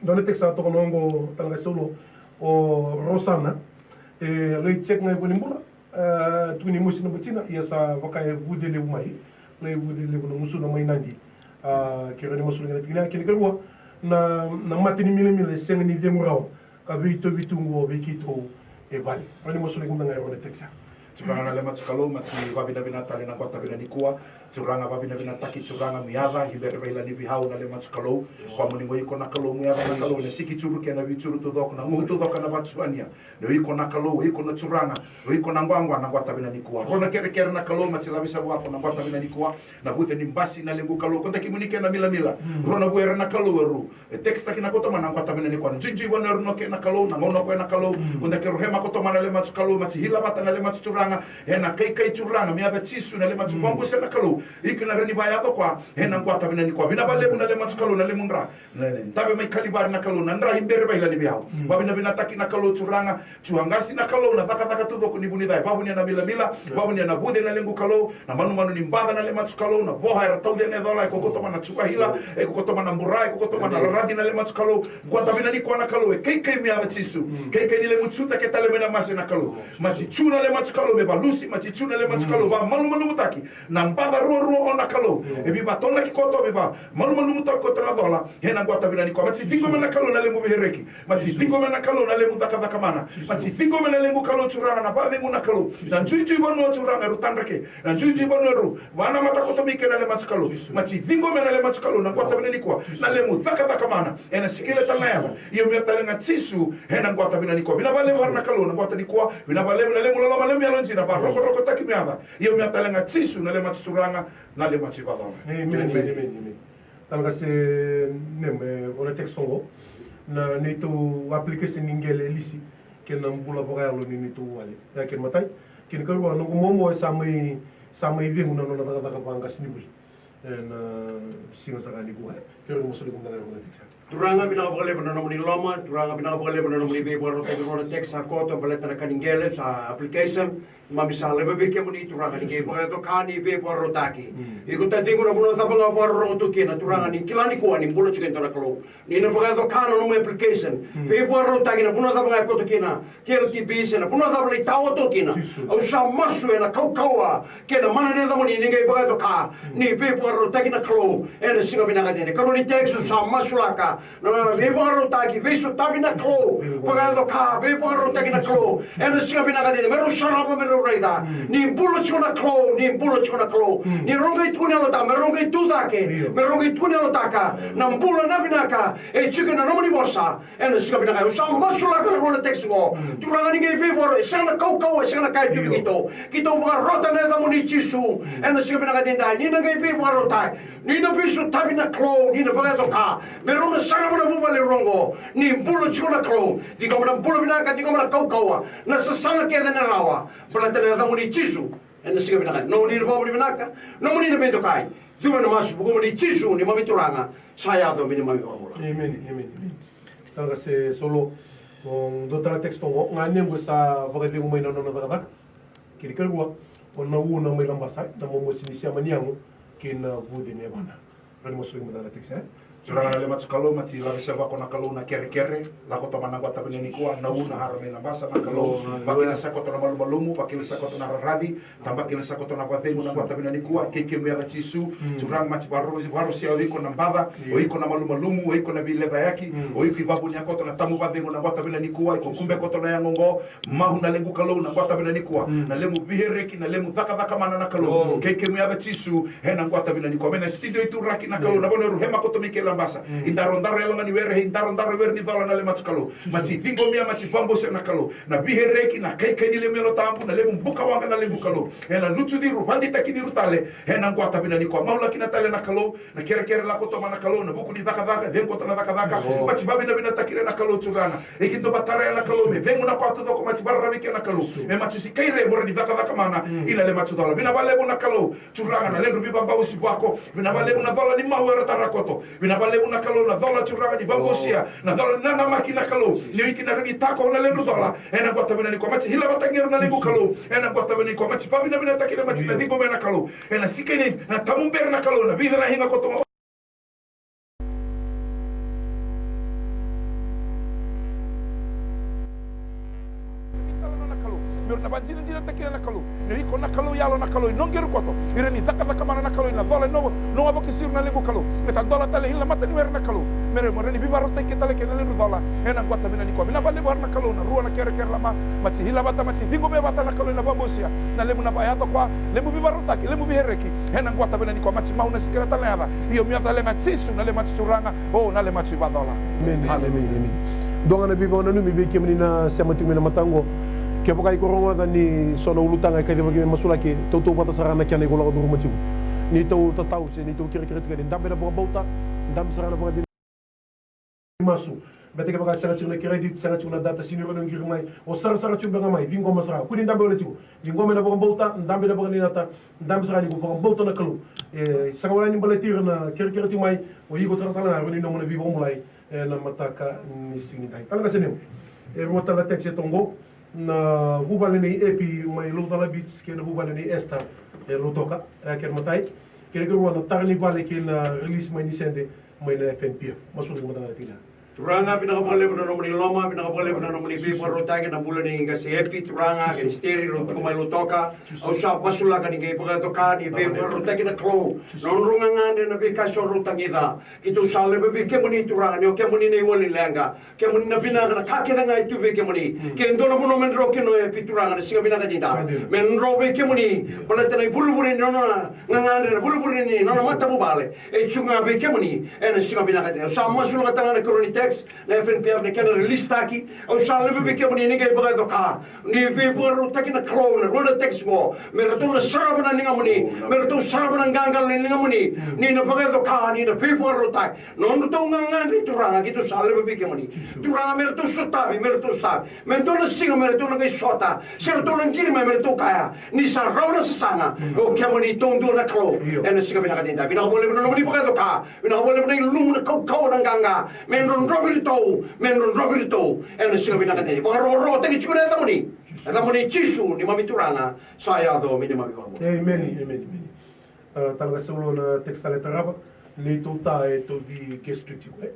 Dua na text sa toka na oqo talega Saulo, o Rosana, e, lai check ga i valenibula, e, tukuni mosi na batina, ia sa vaka e vuce levu mai, lai vuce levu na gusuna mai Nadi. A, kerea ni masulaki na tikina, kena ikarua, na, na mate ni milamila e sega ni cegu rawa. Ka veitovi tu qo vei keitou e vale. Rawa ni masulaki mada ga e rua na text ya. Turaga na Yalo Tabu Kalou, mati vavinavinaka tale na mataka vinaka nikua. Turaga vavinavinakataki Turaga, mi yaca i bere vaila ni vihau na Yalo Tabu Kalou. Koya moni qo iko na Kalou, mi yaca na Kalou, na siki curu kei na veicuru taucoko, na gu taucoko na vatuania. Ni o iko na Kalou, o iko na Turaga, o iko na quaqua na mataka vinaka nikua. Rua na kerekere na Kalou, mati lavisa vua ko na mataka vinaka nikua. Na vuce ni basi na lequ Kalou, ko da kemuni kei na milamila. Rua na vuera na Kalou e ru. E text taki na koto mana na mataka vinaka nikua. Juijui vua na rua na ke na Kalou, na gauna ko e na Kalou. Ko da ke rohe ma koto mana na Yalo Tabu Kalou, mati hila vata na Yalo Tabu Turaga. Ena kaikai Turaga, mi yaca Jisu na Yalo Tabu, vabose na Kalou. Iko na rawa ni vakayaco koya ena yakavi vinaka nikua. Vinaka vakalevu na Lemasu Kalou na lemu dra. Na, na, dave mai Kalivari na Kalou, na dra i bere vaila ni vei au. Vavinavinataki na Kalou Turaga, Tua qasi na Kalou na cakacaka taucoko ni vunica, e vavunia na milamila, vavunia na vuce na lequ Kalou, na manumanu ni baca na Lemasu Kalou, na voha era tauca na icola, e kokotoma na Tukaila, e kokotoma na bura, e kokotoma na raraci na Lemasu Kalou, yakavi vinaka nikua na Kalou, e kaikai me yaca Jisu, kaikai ni lemu Juta ke tale mai na mase na Kalou, mati tu na Lemasu Kalou, me valusi, mati tu na Lemasu Kalou, vamalumalumutaki, na baca ruarua o na Kalou, e veivatonaki koto, veiva, malumalumutaki koto na cola, ena yakavi vinaka nikua, mati ciqo mai na Kalou na lemu veihereki, mati ciqo mai na Kalou na lemu cakacaka mana, mati ciqo mai na lemu Kalou Turaga na vacegu na Kalou, na juijui vanua Turaga eru tadra ke, na juijui vanua eru, vana mata koto mai ke na Lemasu Kalou, mati ciqo mai na Lemasu Kalou, na yakavi vinaka nikua, na lemu cakacaka mana, ena sikele tale na yaca, io me tale ga Jisu, ena yakavi vinaka nikua, vinaka vakalevu na Kalou, na yakavi nikua, vinaka vakalevu na lemu loloma lemu yalodina, vakarokorokotaki me yaca, io me tale ga Jisu, na Lemasu Turaga, na Lemasu Vacola. Amen, amen, amen, amen. Tala ga se, ne, me, o na text oqo. Na neitou application ni qele e lisi. Kei na bula vakayalo ni neitou wale. Ya kei na matai. Kei na karua, noqu momo e sa mai, sa mai cegu na nona cakacaka vaqasi ni bula. Ena siga saka nikua. Kei na masu ni kumdaga o na text. Turaga vinaka vakalevu na nomuni loma, Turaga vinaka vakalevu na nomuni veivakarautaki, na nona text sa koto, baleta na ka ni qele, sa application. Mami sa laiva vei kemuni Turaga ni qai vakayaco ka ni veivakarautaki. Iko taciqu na vanua cava ga vakarorogo tu kina Turaga ni kila nikua ni bula tiko e dua na Kalou. Ni na vakayaco ka na nomu application. Veivakarautaki na vanua cava ga e koto kina. T L T B se na vanua cava lai tawa tu kina. Au sa masu ena kaukauwa. Kei na mana ni yacamuni ni qai vakayaco ka. Ni veivakarautaki na Kalou. Ena siga vinaka dede. Kalou ni text au sa masulaka. Na, na, na, veivakarautaki, veisotavi na Kalou, vakayaco ka, veivakarautaki na Kalou. Ena siga vinaka dede, me rau sarava, me rau raica. Ni bula tiko na Kalou, ni bula tiko na Kalou. Ni rau qai tukuni yalotaka, me rau qai tu cake, me rau qai tukuni yalotaka. Na bula na vinaka, e tiko na nomuni vosa. Ena siga vinaka, au sa masulaka na rua na text qo. Turaga ni qai veivakaro, e sega na kaukauwa, e sega na ka e tu vei keitou. Keitou vakarota na yacamuni Jisu. Ena siga vinaka dede, ni na qai veivakarautaki. Ni na veisotavi na Kalou, ni na vakayaco ka. Me rau na sarava na vuvale rua qo. Ni bula tiko na Kalou. Ciqoma na bula vinaka, ciqoma na kaukauwa. Na sasaga kece na rawa. Baleta na yacamuni Jisu. Ena siga vinaka. Nomuni na vakavinavinaka. Nomuni na veidokai. Cuva na masu, vukumuni Jisu, neimami Turaga. Sa yaco me neimami vakabula. Amen, amen, amen. Tala ga se solo. O dua tale text oqo. Ganequ e sa vakacegu mai na nona cakacaka. Kei na karua, o Nauna mai Labasa, na momosi ni sema ni yago, kei na vuce ni yavana. Rani masulaki mada na text, e? Turaga na Lemasu Kalou, mati lave saka vako na Kalou na kerekere, lako toma na yakavi vinaka nikua, Nauna hara mai Labasa na Kalou, vakila saka koto na malumalumu, vakila saka koto na raravi, tabakila saka koto na vacegu na yakavi vinaka nikua, kei kemu yaca Jisu, Turaga mati varo, varosia o iko na baca, o iko na malumalumu, o iko na veilecayaki, o iko i vavunia koto na tamu vacegu na yakavi vinaka nikua, iko kube koto na yago oqo, Mahu na lequ Kalou na yakavi vinaka nikua. Na lemu vihereki, na lemu cakacaka mana na Kalou. Kei kemu yaca Jisu, ena yakavi vinaka nikua. Mai na studio i Turaki na Kalou, na vanua eru hema koto mai kei Labasa. I darodaro yaloga ni were, i darodaro were ni cola na Lemasu Kalou. Mati ciqomia, mati vabosia na Kalou. Na vihereki, na kaikai ni lemu Yalo Tabu, na lemu buka waqa na lequ Kalou. Ena lutu ciru, vaditaki ciru tale, ena yakavi vinaka nikua. Mahu laki na tale na Kalou, na kerekere lako toma na Kalou, na vuku ni cakacaka, cegu koto na cakacaka, mati vavinavinataki ira na Kalou Turaga. E ki dua vatara ya na Kalou, me cegu na koya taucoko, mati vararavi kei na Kalou. E mati sikai re, mora ni cakacaka mana, ina le mati cola. Vina valevu na Kalou, Turaga na ledru vivabausi vako, vina valevu na cola ni mau era tara koto. Vina valevu na Kalou na cola Turaga ni vabausia, na cola ni nanamaki na Kalou. Ni o iki na reni tako na ledru cola, ena yakavi vinaka nikua mati hila vata geru na lequ Kalou, ena yakavi vinaka nikua mati vavinavinataki ira mati na ciqo me na Kalou. Ena sikai nei, na tamu bera na Kalou, na vica na higa koto. Mero na vajinajinataki ira na Kalou. Ni iko na Kalou yalo na Kalou, i noqeru koto. Ira ni cakacaka mana na Kalou, ina cola, no, no avoki siru na lequ Kalou. Me ta dola tale hila mata ni were na Kalou. Mere, mera ni vivarautaki tale kei na ledru cola. Ena yakavi vinaka nikua. Vina valevu hara na Kalou, na rua na kerekere lama. Mati hila vata, mati ciqo me vata na Kalou, ina vabausia. Na lemu na vayaco koya, lemu vivarautaki, lemu vihereki. Ena yakavi vinaka nikua mati mahu na sikera tale na yaca. Io me yaca tale ga Jisu na le mati Turaga, o na le mati vacola. Amen, amen, amen. Dua ga na veivakananumi vei kemuni na sema tiko mai na mataka oqo. Kevaka iko rogoca ni so na ulutaga e kacivaki me masulaki, tautauvata sara na kena iko lako curuma tiko. Ni tau tatau se ni tau kerekere tiko ni dabe na vakabauta, dabe sara na vakadina. Masu. Baleta kevaka sega tiko na credit, sega tiko na data, sega ni rawa ni o qiri mai. O sarasara tiko beka mai, ciqoma sara. Kua ni dabe wale tiko. Ciqoma ena vakabauta, dabe ena vakadinata, dabe sara ni ko vakabauta na Kalou. E sega wale ni baleti ira na kerekere tiko mai, o iko taratara ga, rawa ni nomu na veivakabulai ena mataka ni siga edai. Tale ga se nemu. E rua tale na text e toqo. Na vuvale nei Epi mai Laucala Beach kei na vuvale nei Esther e Lautoka. E kena matai. Kena karua na tara ni vale kei na release mai ni sede mai na F N P F. Masu na mataka na tina. Turaga, vinaka vakalevu na nomuni loma, vinaka vakalevu na nomuni veivakarautaki na bula nei qase Epi, Turaga, kei na Steri, rau tiko mai Lautoka. Au sa masulaka ni qai vakayatoka ni veivakarautaki na Kalou. Na nodrau gagadre na veika eso rau tagica. Keitou sa laiva vei kemuni Turaga, ni o kemuni na iwali leqa. Kemuni na vinaka na ka kece ga e tu vei kemuni. Ke dua na vanua me drau kina o Epi Turaga na siga vinaka edaidai. Me drau vei kemuni. Baleta na ivurevure ni nona gagadre, na vurevure ni nona matavuvale. E tu ga vei kemuni. Ena siga vinaka edaidai. Au sa masulaka tale ga na karua ni text, na F N P F na kena release taki. Au sa laiva vei kemuni ni qai vakayatoka. Ni veivakarautaki na Kalou na rua na text qo. Me ratou na sarava na ligamuni. Me ratou sarava na qaqalo ni ligamuni. Ni na vakayatoka, ni na veivakarautaki. Nodratou gagadre Turaga, keitou sa laiva vei kemuni. Turaga, me ratou sotavi, me ratou sotavi. Me dua na siga me ratou na qai sota. Se ratou na qiri mai me ratou kaya ni sa rawa na sasaga. O kemuni taudua na Kalou. Ena siga vinaka edaidai. Vinaka vakalevu na nomuni vakayatoka. Vinaka vakalevu na ilumu, na kaukauwa, na qaqa. Me drodrovi iratou, me drodrovi iratou. Ena siga vinaka edaidai. Vakarokorokotaki tiko na yacamuni. Yacamuni Jisu, neimami Turaga. Sa yaco me neimami Vakabula. Emeni, emeni, emeni. A, tale ga sa ulu na text tale e tarava. Neitou ta e tauvi gastric tiko, e.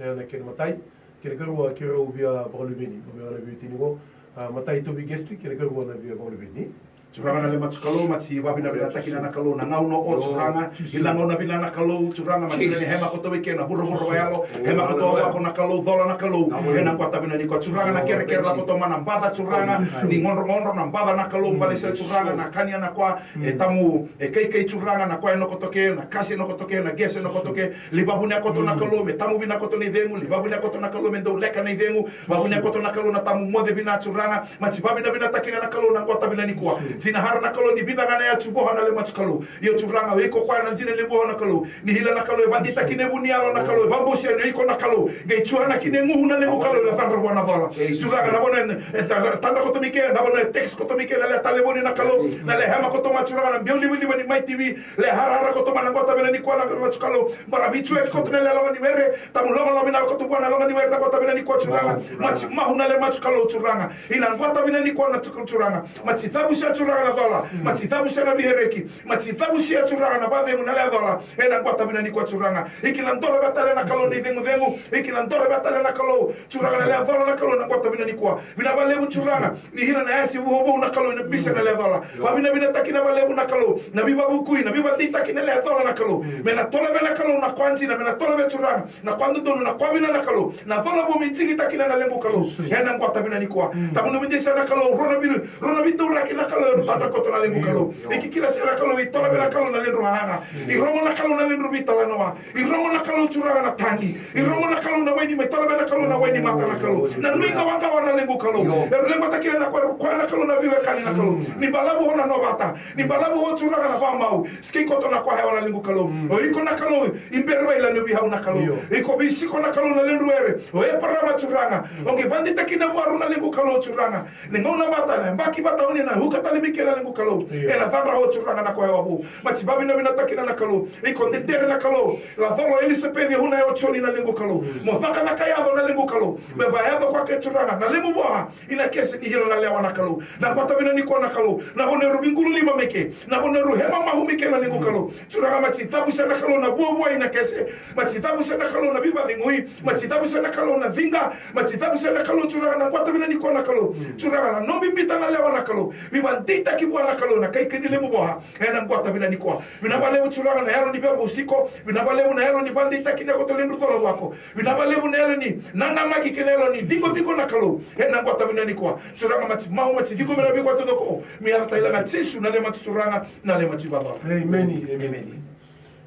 E, na kena matai. Kena karua, keirau via vakaluveni. Luvena na veiwatini qo. A, matai tauvi gastric, kena karua na via vakaluveni. Turaga na le matua Kalou, mati vavinavinataki na Kalou na gauna o Turaga. Ila gauna vina na Kalou, Turaga, mati le hema koto vei kena vuravura vayalo. Hema koto vako na Kalou, cola na Kalou. Ena kua tavina ni kua Turaga na kerekere la koto mana baca Turaga. Ni godrogodro na baca na Kalou, balesa Turaga na kania na kua. E tamu E kaikai Turaga na kua e nokoto ke, na kasi e nokoto ke, na gese e nokoto ke. Li vavune a koto na Kalou me tamu vina koto na icegu, li vavune a koto na Kalou me dau leka na icegu. Vavune a koto na Kalou na tamu moce vina Turaga. Mati vavinavinataki na Kalou na gota vina ni kua. Dina hara na Kalou ni vica ga na yatu voha na le matu Kalou. Io Turaga o iko koya na dina ni voha na Kalou. Ni hila na Kalou e vaditaki na vu ni yalo na Kalou e vabosia ni iko na Kalou. Qai Turaga ki ne guhu na lequ Kalou na cadra vua na cola. Turaga na vona e tadra koto mi ke, na vona e text koto mi ke, na le talevoni na Kalou. Na le hema koto ma Turaga na biau livaliva ni mai T V. Le harahara koto ma na gota vina ni kua na matu Kalou. Bara vitu e koto na le loma ni were. Tamu loma loma na koto vua na loma ni were na gota vina ni kua Turaga. Mati mahu na le matu Kalou Turaga. Ina gota vina ni kua na Turaga. Mati tavusia Turaga na cola. Mati tavusia na vihereki. Mati tavusia Turaga na vavegu na le cola. Ena gota vina ni kua Turaga. Iki na dole vatale na Kalou ni vegucegu. Iki na dole vatale na Kalou. Turaga na le cola na Kalou na gota vina ni kua. Vina valevu Turaga. Ni hila na yasi vuvu na Kalou ina bisa na le cola. Vavinavinataki na valevu na Kalou. Na vivavukui, na vivadeitaki na le cola na Kalou. Me na toleve na Kalou na kua dina, me na toleve Turaga. Na kua dodonu, na kua vina na Kalou. Na cola vu me digitaki na na lequ Kalou. Ena gota vina ni kua. Tamu na vidisa na Kalou, rona vina, rona vitauraki na Kalou, e rutadra koto na lequ Kalou. Iki kila sera Kalou, i toleve na Kalou na ledru haga. I rogo na Kalou na ledru vitalanoa. I rogo na Kalou Turaga na tagi. I rogo na Kalou na waini mai, toleve na Kalou na waini mata na Kalou. Na nui qawaqawa na lequ Kalou. E ru leqataki na koya, e ru koya na Kalou na viwekani na Kalou. Ni balavu ho na novata. Ni balavu ho Turaga na vamau. Sikei koto na koya e wa na lequ Kalou. O iko na Kalou. I bere vaila ni vihau na Kalou. Iko visiko na Kalou na ledru were. O Eparama Turaga. O qai vaditaki na varu na lequ Kalou Turaga. Ni gauna vata na yabaki vata oni na huka tale mi kei na lequ Kalou. Ena cadra ho Turaga na koya e wavu. Mati vavinavinataki na na Kalou. Iko dedere na Kalou. La colo Elisapeci e huna e o Joni na lequ Kalou. Mo cakacaka yaco na lequ Kalou. Me vayaco koya ke Turaga. Na lemu voa. Ina kese ni hila na lewa na Kalou. Na gota vina ni kua na Kalou. Na vona eru vigulu lima me ke. Na vona eru hema mahu me ke na lequ Kalou. Turaga mati cavusa na Kalou na vuavua ina kese. Mati cavusa na Kalou na vivacegui. Mati cavusa na Kalou na ciqa. Mati cavusa na Kalou Turaga na gota vina ni kua na Kalou. Turaga na nobi bita na lewa na Kalou. Vivadeitaki vua na Kalou na kaikai ni lemu voa. Ena gota vina ni kua. Vina valevu Turaga na yalo ni via bosiko. Vina valevu na yalo ni vadeitaki na koto ledru cola vako. Vina valevu na yalo ni nanamaki kei na yalo ni ciqociqo na Kalou. Ena gota vina ni kua. Turaga mati mau mati ciqo me na vei kua tocoko. Mi yara taila na Jisu na le matu Turaga na le matu vava. Emeni. Emeni.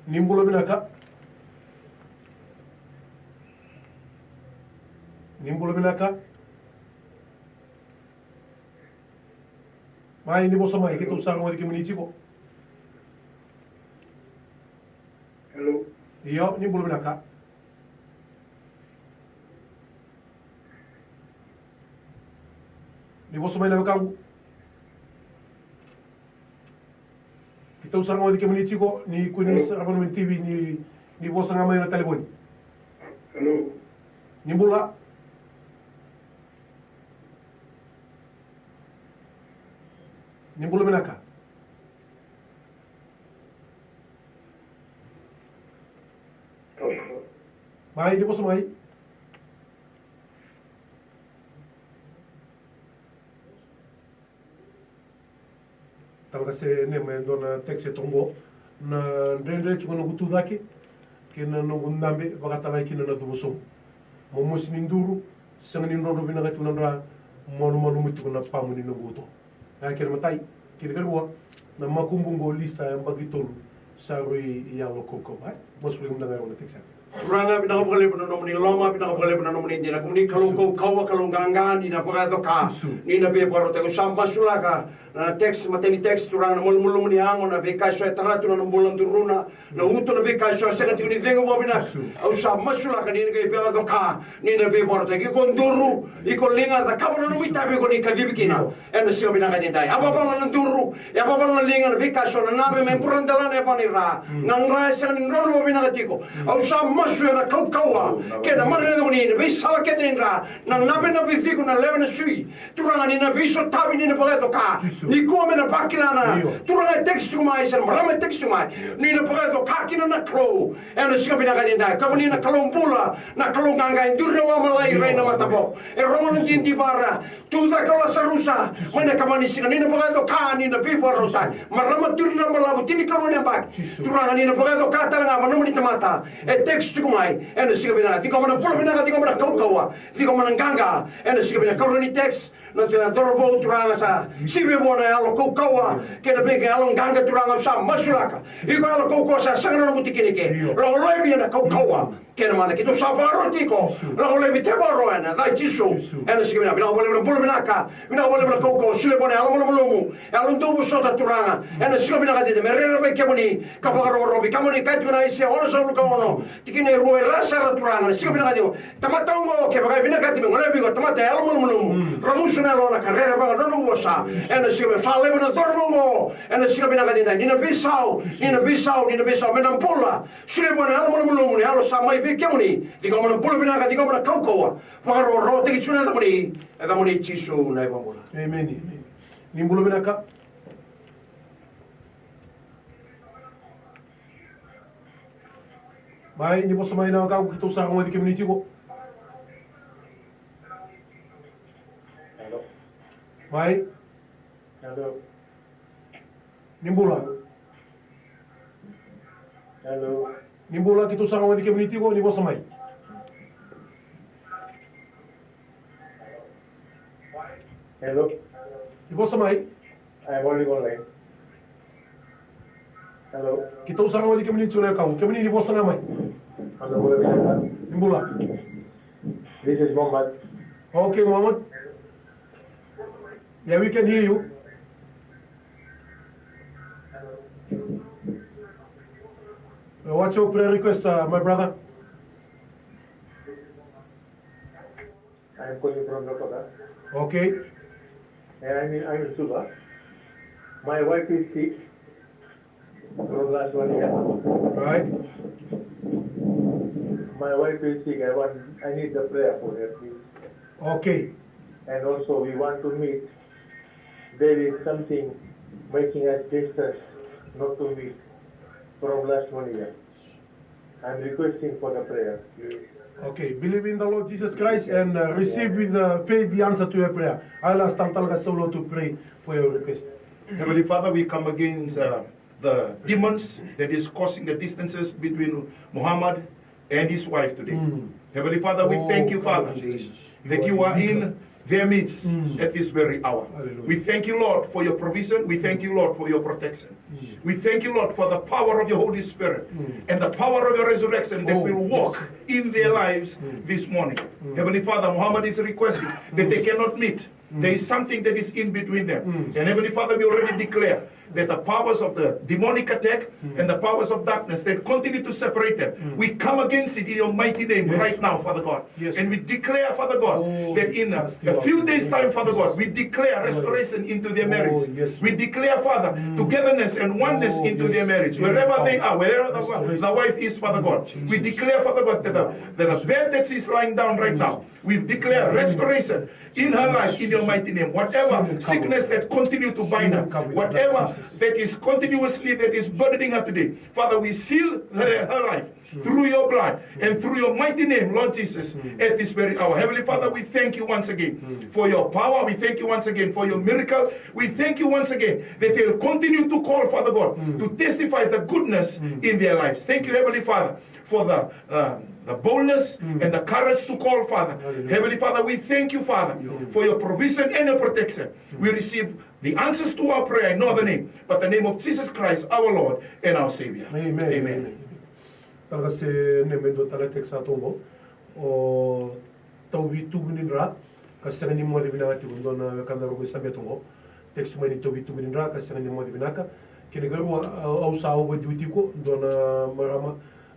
Ni bula vinaka. Ni bula vinaka. Mai ni vosa mai keitou sa rogoci kemuni tiko. Hello. Io ni bula vinaka. Ni vosa mai na wekaqu. Keitou sa rogoci kemuni tiko, ni kua ni sara vanua ni T V, ni, ni vosa ga mai na talevoni. Hello. Ni bula. Ni bula vinaka. Mai, ni vosa mai. Tala se ne mai dua na text e toqo. Na dredre tiko noqu tu cake kei na noqu dabe vakatalai kina na cuva sobu. Momosi ni duru, sega ni drodro vinaka tiko na dra, malumalumu tiko na pamu ni noqu uto. Ia kena matai, kena karua, na makubu qo Lisa e baki tolu, sa rui yalo kaukauwa. Ai, masu vei mada ga na text. Turaga, vinaka vakalevu na nomuni loma, vinaka vakalevu na nomuni dina. Kemuni Kalou kaukauwa, Kalou qaqa, ni na vakayaco ka, ni na veivakarautaki. Au sa masulaka na text, matai ni text, Turaga, na malumalumu ni yago, na veika eso e tara tu na bula duruna, na uto, na veika eso e sega tiko ni cegu vakavinaka. Au sa masulaka ni na qai vakayaco ka, ni na veivakarautaki. Iko duru, iko liga, cakava na nomu itavi iko ni kacivi kina. Ena siga vinaka edaidai. Yavavala na duru, yavavala na liga, na veika eso, na nave me bura delana e vani ra. Na dra e sega ni drodro vakavinaka tiko. Au sa masu ena kaukauwa kei na marau ni yacamuni, na veisala kece ni dra, na nave, na veiciko, na lewe, na sui. Turaga, ni na veisotavi, ni na vakayaco ka. Ni kua me na vakila na Turaga e text tiko mai, se na marama e text tiko mai. Ni na vakayaco ka kina na Kalou. Ena siga vinaka edaidai. Kemuni na Kalou bula, na Kalou qaqa, e duri na wamalai, rai na matavoko. E rogo na didivara. Tu cake o Lasarusa mai na kama ni siga, ni na vakayaco ka, ni na veivakarautaki. Marama, turaga, balavu, tinikarua ni yabaki. Turaga, ni na vakayaco ka tale ga vua nomuni tamata e text tiko mai. Ena siga vinaka, ciqoma na bula vinaka, ciqoma na kaukauwa, ciqoma na qaqa. Ena siga vinaka, karua ni text, na cauravou, Turaga, sa sivi vua na yalo kaukauwa kei na veika yalo qaqa, Turaga, au sa masulaka. Iko yalo kaukauwa, sa sega na nomu tikina ke. Lako laivi ena kaukauwa. Kena mana keitou sa vakaroti iko. Lako laivi, tevoro ena yaca i Jisu. Ena siga vinaka, vinaka vakalevu na bula vinaka. Vinaka vakalevu na kaukauwa, solia vua na yalo malumalumu, yalo dau vosota, Turaga. Ena siga vinaka edaidai, me rerevaki kemuni ka vakarokoroko vei kemuni. Kaya tiko na Aisea onosagavulu ka ono, tikina e rua, e ra sara, Turaga, na siga vinaka edaidai. Tamata oqo, kevaka e vinakati me gole vei iko, tamata yalo malumalumu. Ramusu na yalona ka rerevaka na nona vosa. Ena siga vinaka, sa laiva na cauravou oqo. Ena siga vinaka edaidai, ni na veisau, ni na veisau, ni na veisau, me na bula. Solia vua na yalo malumalumu, na yalo sa mai vei kemuni. Ciqoma na bula vinaka, ciqoma na kaukauwa. Vakarokorokotaki tiko na yacamuni, yacamuni Jisu na iVakabula. Emeni. Ni bula vinaka. Mai, ni vosa mai na wekaqu, keitou sa rogoci kemuni tiko. Mai. Ni bula. Ni bula, keitou sa rogoci kemuni tiko, ni vosa mai. Ni vosa mai. Keitou sa rogoci kemuni tiko na wekaqu, kemuni ni vosa ga mai. Ni bula. This is Mohammed. Okay, Mohammed. Yeah, we can hear you. Uh, what's your prayer request, uh, my brother? I am calling from Lautoka. Okay. And I'm in, I'm in Suva. My wife is sick from last one year. Right. My wife is sick. I want, I need the prayer for her, please. Okay. And also, we want to meet. There is something making us distance, not to meet from last one year. I'm requesting for the prayer, please. Okay, believe in the Lord Jesus Christ and, uh, receive with, uh, faith the answer to your prayer. I'll ask Talatala Kasolo to pray for your request. Heavenly Father, we come against, uh, the demons that is causing the distances between Muhammad and his wife today. Heavenly Father, we thank you, Father, that you are in their midst at this very hour. We thank you, Lord, for your provision. We thank you, Lord, for your protection. We thank you, Lord, for the power of your Holy Spirit and the power of your resurrection that will walk in their lives this morning. Heavenly Father, Muhammad is requesting that they cannot meet. There is something that is in between them. And Heavenly Father, we already declare that the powers of the demonic attack and the powers of darkness that continue to separate them, we come against it in your mighty name right now, Father God. And we declare, Father God, that in a, a few days' time, Father God, we declare restoration into their marriage. We declare, Father, togetherness and oneness into their marriage. Wherever they are, wherever the, the wife is, Father God, we declare, Father God, that the, that the bed that she's lying down right now, we declare restoration in her life in your mighty name. Whatever sickness that continue to bind her, whatever that is continuously that is burdening her today, Father, we seal her, her life through your blood and through your mighty name, Lord Jesus, at this very hour. Heavenly Father, we thank you once again for your power. We thank you once again for your miracle. We thank you once again that they'll continue to call, Father God, to testify the goodness in their lives. Thank you, Heavenly Father, for the, uh, the boldness and the courage to call, Father. Heavenly Father, we thank you, Father, for your provision and your protection. We receive the answers to our prayer in no other name but the name of Jesus Christ, our Lord and our Savior. Amen. Amen. Tala se ne me do tala text sa toqo. O tauvi tubu ni dra ka sega ni moce vinaka tiko, dua na wekada rogo i Sabe toqo. Text mai ni tauvi tubu ni dra ka sega ni moce vinaka. Kena karua, au sa overdue tiko, dua na marama,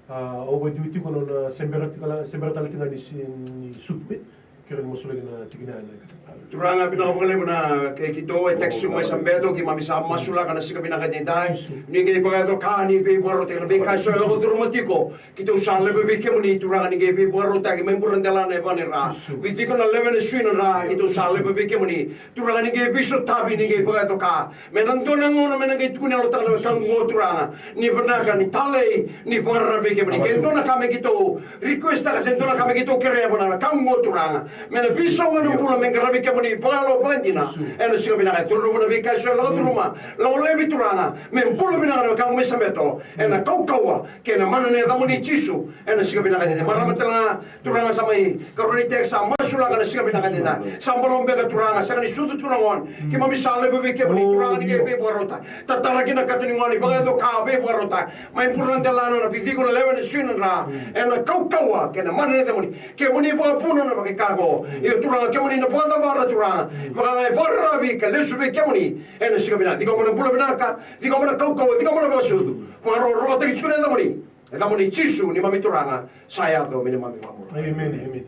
a, overdue tiko, nona sebera tiko, sebera tale tiko ga ni sutu e. Kere ni masulaki na tikina ya na. Turaga, vinaka vakalevu na kei keitou e text mai Sabe toqo, keimami sa masulaka na siga vinaka edaidai. Ni qai vakayaco ka ni veivakarautaki na veika eso e lako curuma tiko. Keitou sa lewe vei kemuni Turaga, ni qai veivakarautaki mai bura na delana e vanira. Vei tiko na lewe na sui na dra, keitou sa lewe vei kemuni Turaga, ni qai veisotavi, ni qai vakayaco ka. Me na dua na gauna me na qai tukuni yalotaka na wekaqu Turaga ni vinaka, ni talei, ni vakararavi vei kemuni. Ke dua na ka me keitou request taka se dua na ka me keitou kerea vua na wekaqu Turaga, me na veisau ga na bula me qaravi kemuni vakayalo vakadina. Ena siga vinaka e curuma na veika eso e lako curuma, lako laivi Turaga, me bula vinaka na wekaqu mai Sabe toqo ena kaukauwa kei na mana ni yacamuni Jisu. Ena siga vinaka edaidai, marama tale ga Turaga sa mai karua ni text sa masulaka na siga vinaka edaidai. Sa balavu beka Turaga, sega ni sucu tu na gone. Keimami sa lewe vei kemuni Turaga, ni qai veivakarautaki. Tatara kina kato ni gone, vakayaco ka veivakarautaki. Mai bura na delana, na vei tiko na lewe na sui na dra. Ena kaukauwa kei na mana ni yacamuni. Kemuni vakavuna na vakaika qo. Io Turaga, kemuni na vakacavara Turaga. Vaka ga e vakararavi ka lesu vei kemuni. Ena siga vinaka, ciqoma na bula vinaka, ciqoma na kaukauwa, ciqoma na vakasucu. Vakarokorokotaki tiko na yacamuni. Ena yacamuni Jisu neimami Turaga, sa yaco me neimami Vakabula. Emeni, emeni.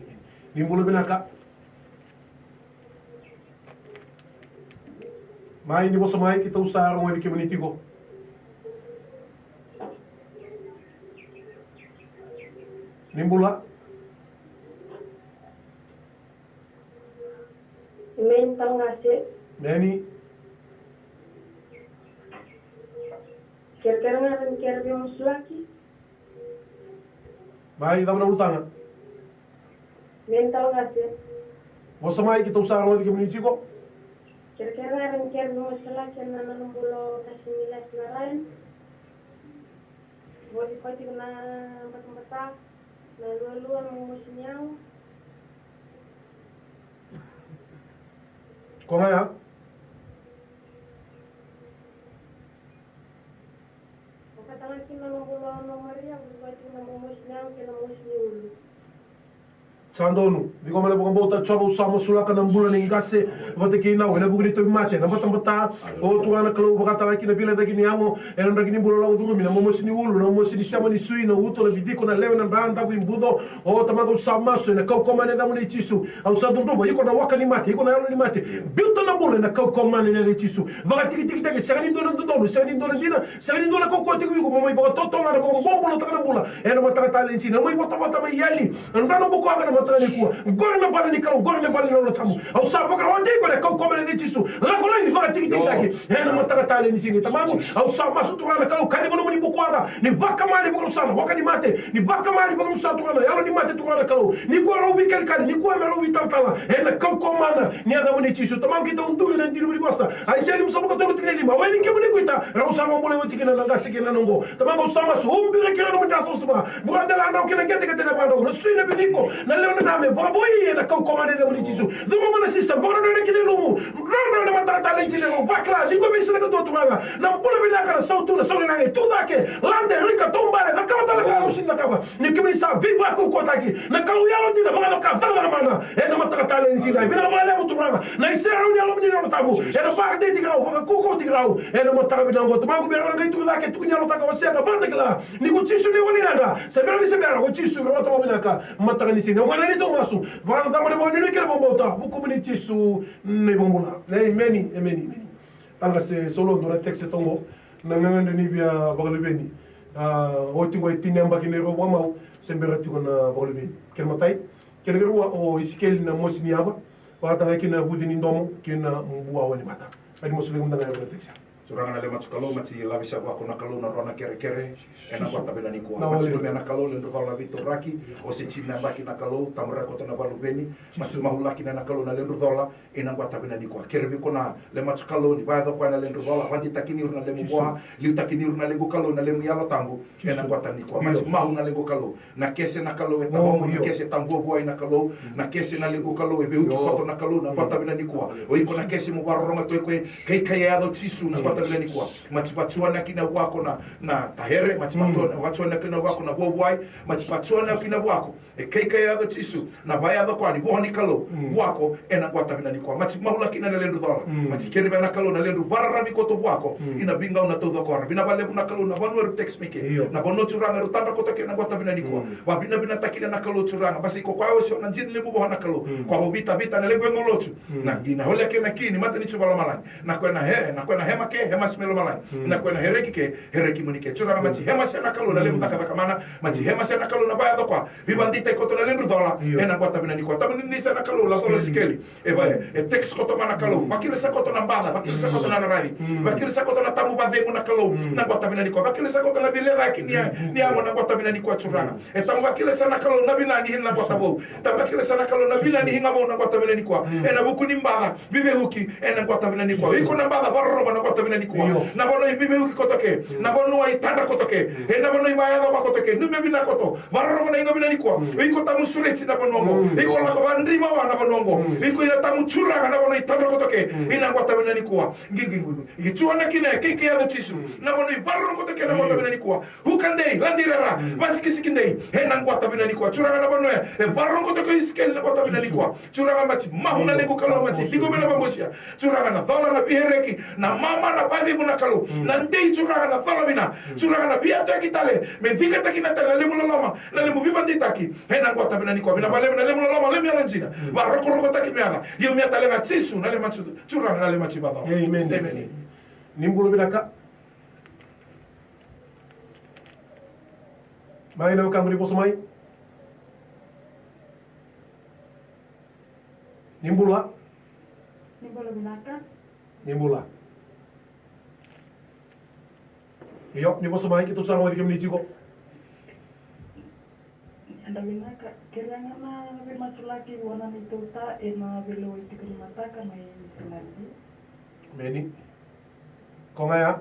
Ni bula vinaka. Mai, ni vosa mai, keitou sa rogoci kemuni tiko. Ni bula. Emeni, tau qase. Emeni. Kerekere ga ni kere veimasulaki. Mai, cava na ulutaga? Emeni, tau qase. Vosa mai, keitou sa rogoci kemuni tiko. Kerekere ga ni kere veimasulaki ena nona bula o Kasimila Sinarayan. Voli koya tiko na batabata, na lualua, na momosi ni yago. Ko ga ya? Sa donu. Ciqoma na vakabauta, Jiova, au sa masulaka na bula ni qase vata kei Nau ena vuku ni tauvimate, na batabata. O Turaga na Kalou, vakatale ga kina veilecayaki ni yago ena draki ni bula lako curumi, na momosi ni ulu, na momosi ni sema ni sui, na uto, na vidiko, na lewe, na dra, na davuibuco. O Tamaqu, au sa masu ena kaukauwa mana ni yacamuni Jisu. Au sa cudruva, iko na waka ni mate, iko na yalo ni mate. Biuta na bula ena kaukauwa mana ni yaca i Jisu. Vakatikitikitaki, sega ni dua na dodonu, sega ni dua na dina, sega ni dua na kaukauwa tiko vei iko mo mai vakatotolo, na vakabobulotaka na bula ena mataka talei ni siga, mo mai vatavata, mai yali na dra na bukawaqa ena mataka nikua. Qori na vale ni Kalou, qori na vale ni Yalo Tabu. Au sa vakarautaki iko ena kaukauwa mana ni yaca i Jisu. Lako lai ni vakatikitikitaki ena mataka talei ni siga. Tamaqu, au sa masu, Turaga na Kalou, kacivi nomuni bukawaqa, ni vakamani vakarusa na waka ni mate, ni vakamani vakarusa, Turaga na yalo ni mate, Turaga na Kalou. Nikua rau veikalikali, nikua me rau veitalatala ena kaukauwa mana ni yacamuni Jisu. Tamaqu, keitou duri ena dina ni vosa Aisea limasagavulu ka tolu tikina e lima: Au yali kemuni ko Ita, rau sa vakabulai oti kina na qase kei na yalewa oqo. Tamaqu, au sa masu, ubira kina nomuni dra savasava, bula dela drau kei na qeteqete ni yavadrau, na sui, na vidiko, na lewe, na dra, me vakavoui ena kaukauwa mana ni yacamuni Jisu. Curuma na system, vakadrodroi na kena ilumu, drodro ena mata Talenti na nomu vakila, ni ko mai sila ka dua Turaga. Na bula vinaka, na sautu, na saunenage, tu cake, lade, rika, taubale, cakava tale ka au sini cakava. Ni kemuni sa veivakaukauwataki, na Kalou yalodina, vakacaka, cakacaka mana. Ena mataka talenti na vinaka vakalevu Turaga. Na iserau ni Yalomuni na Yalo Tabu ena vakadei tiko rau, vakaukauwataki rau. Ena mataka vinaka oqo Tamaqu, me rau na qai tuku cake, tukuni yalotaka, wasea ka vakatakila. Ni ko Jisu na iwali ni yadra, se bera ni se bera, ko Jisu na Tamaqu vinaka. Mataka ni siga oqo na neitou masu, vakacacabo na vakanuinui kei na vakabauta, vukumuni Jisu. Na iVakabula. Emeni, emeni, emeni. Tale ga se solo dua na text e toqo, na gagadre ni via vakaluveni. A, oti qo e tini na yabaki na irau vakamau se bera tiko na vakaluveni. Kena matai, kena karua o Isikeli na mosi ni yava, vakatagai kina vuci ni domo kei na bua walimata. Ka ni mosi levu mada ga e rua na text ya. Turaga na lema tu Kalou, mati lavisa vako na Kalou na rua na kerekere. Ena qwata vina nikua. Mati lumea na Kalou ledru cola na veitoraki. O se tini na yabaki na Kalou, tamura koto na valuveni. Mati mahula kina na Kalou na ledru cola. Ena qwata vina nikua. Kerevi ko na lema tu Kalou ni vayaco koya na ledru cola. Vaditaki niru na lemu voa. Liutaki niru na lequ Kalou na lemu Yalo Tabu. Ena qwata nikua. Mati mahu na lequ Kalou. Na kese na Kalou e tawamu, na kese e tabuavuai na Kalou. Na kese na lequ Kalou e veuki koto na Kalou na qwata vina nikua. O iko na kese mo vakarorogo tu iko e kaikai e yaco Jisu na qwata vina nikua. Mati vacuana kina vua ko na, na tahere, mati vacuana kina vua ko na vuavuai, mati vacuana kina vua ko e kaikai e yaco Jisu na vayaco koya ni vo ni Kalou vua ko ena qwata vina nikua. Mati mahula kina na ledru cola. Mati kerevi na Kalou na ledru vakararavi koto vua ko ina veigauna taucoko ra. Vina valevu na Kalou na vanua eru text me ke. Na vanua Turaga eru tadra koto ke na qwata vina nikua. Vavinavinataki na Kalou Turaga. Basi ko koya osi o na jini levu voa na Kalou. Koya vavitavita na levu e golotu. Na qi na hole ke na ki ni mata ni tuva lomalagi. Na koya na he, na koya na hema ke, hema si me lomalagi. Na koya na hereki ke, hereki muni ke. Turaga mati hema se na Kalou na levu cakacaka mana, mati hema se na Kalou na vayaco koya. Vivadita i koto na ledru cola, ena qwata vina nikua. Tabu ni nisa na Kalou, la cola sikeli. E va, e text koto ma na Kalou. Vakila sa koto na bala, vakila sa koto na raravi. Vakila sa koto na tabu vacegu na Kalou, na qwata vina nikua. Vakila sa koto na vilecaki ni a, ni a na qwata vina nikua Turaga. E tamu vakila sa na Kalou na vina ni hina na qwata vou. Tamu vakila sa na Kalou na vina ni higa vou na qwata vina nikua. Ena vuku ni bala, viveuki, ena qwata vina nikua. Iko na bala, varorogo na qwata vina nikua. Na vanua i viveuki koto ke. Na vanua i tadra koto ke. Ena vanua i vayaco koto ke. Nume vina koto. Varorogo na iga vina nikua. Iko tamu sureti na vanua oqo. Iko lako vadriva wa na vanua oqo. Iko ina tamu Turaga na vanua i tadra koto ke. Ina qwata vina nikua. Gigi, gigi, gigi. Iko tuana kina, kei kei yaco Jisu. Na vanua i varorogo koto ke na qwata vina nikua. Uka dei, ladi rara, vasikisiki dei, ena qwata vina nikua. Turaga na vanua e, e varogo koto ko Isikeli na qwata vina nikua. Turaga mati, mahu na lequ Kalou mati, digo me na vamosia. Turaga na cola na vihereki, na mama na vacivu na Kalou. Na dei Turaga na cola vina. Turaga na viataki tale, me cikataki na tale, na lemu loloma, na lemu vivaditaki. Ena qwata vina nikua, vina valevu na lemu loloma, lemu yalodina. Varokorokotaki me yaga, io me yata lega Jisu, na lema tu, Turaga na lema tu vacola. Emeni. Emeni. Ni bula vinaka. Mai na wekaqu ni vosa mai. Ni bula. Ni bula vinaka. Ni bula. Io, ni vosa mai, keitou sa rogoci kemuni tiko. Eda vinaka, kerea ga na veimasulaki vua na neitou ta ena veilewai tiko ni mataka mai Niusiladi. Emeni. Ko ga ya?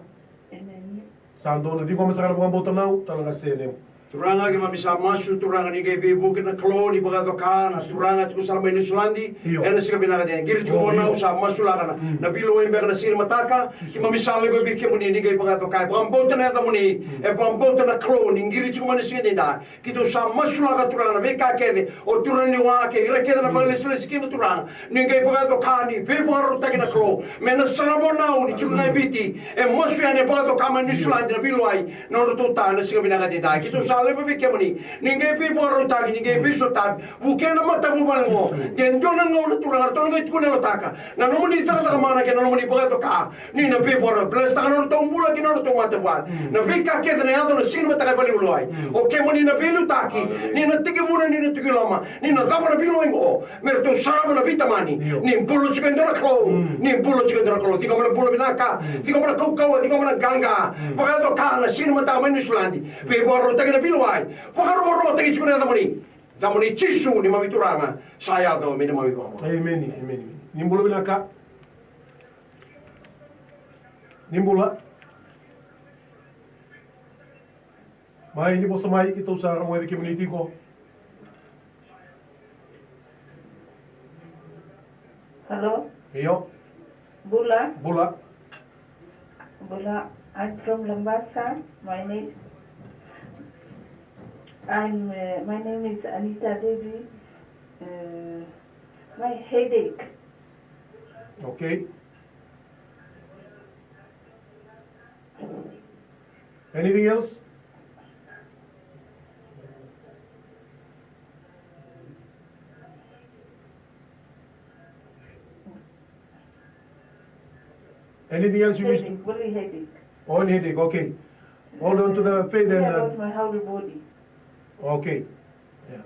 Emeni. Sa donu, ciqoma saka na vakabauta nau, tale ga se nemu. Turaga, keimami sa masu, Turaga, ni qai veivuke na Kalou ni vakayaco ka, na Turaga tiko sara mai Niusiladi. Io. Ena siga vinaka dina, qiri tiko mo nau sa masulaka na, na veilewai beka na siga ni mataka. Keimami sa laiva vei kemuni ni qai vakayaco ka, e vakabauta na yacamuni, e vakabauta na Kalou ni qiri tiko mai na siga dina. Keitou sa masulaka Turaga na veika kece, o turaga ni wa kei ira kece na vakalesilesi kina Turaga. Ni qai vakayaco ka ni veivakarautaki na Kalou. Me na sarava nau ni tiko ga e Viti. E masu yani e vakayaco ka mai Niusiladi na veilewai. Na nodratou ta na siga vinaka edaidai. Keitou sa laiva vei kemuni. Ni qai veivakarautaki, ni qai veisotavi. Vukea na matavuvale oqo. De dua na gauna Turaga, ratou na qai tukuna e lotaka. Na nomuni cakacaka mana kei na nomuni vakayaco ka. Ni na veivakarau, bless taka na nodratou bula kei na nodratou matavuvale. Na veika kece na yaco na siga ni mataka e valenivolavola. O kemuni na veiliutaki, ni na tekivuna, ni na tiko i loma, ni na cava na veilewai oqo. Me ratou sarava na veitamani, ni bula tiko e dua na Kalou, ni bula tiko e dua na Kalou. Ciqoma na bula vinaka, ciqoma na kaukauwa, ciqoma na qaqa. Vakayaco ka na siga ni mataka mai Niusiladi. Veivakarautaki na veilewai, vakarokorokotaki tiko na yacamuni. Yacamuni Jisu neimami Turaga, sa yaco me neimami Vakabula. Emeni, emeni. Ni bula vinaka. Ni bula. Mai, ni vosa mai, keitou sa rogoci kemuni tiko. Hello? Io. Bula. Bula. Bula. I'm from Labasa. My name, I'm, uh, my name is Anita Devi. Uh, my headache. Okay. Anything else? Anything else you wish? Headache, only headache. Only headache, okay. Hold on to the faith and. Yeah, Uh, about my whole body. Okay. Yeah.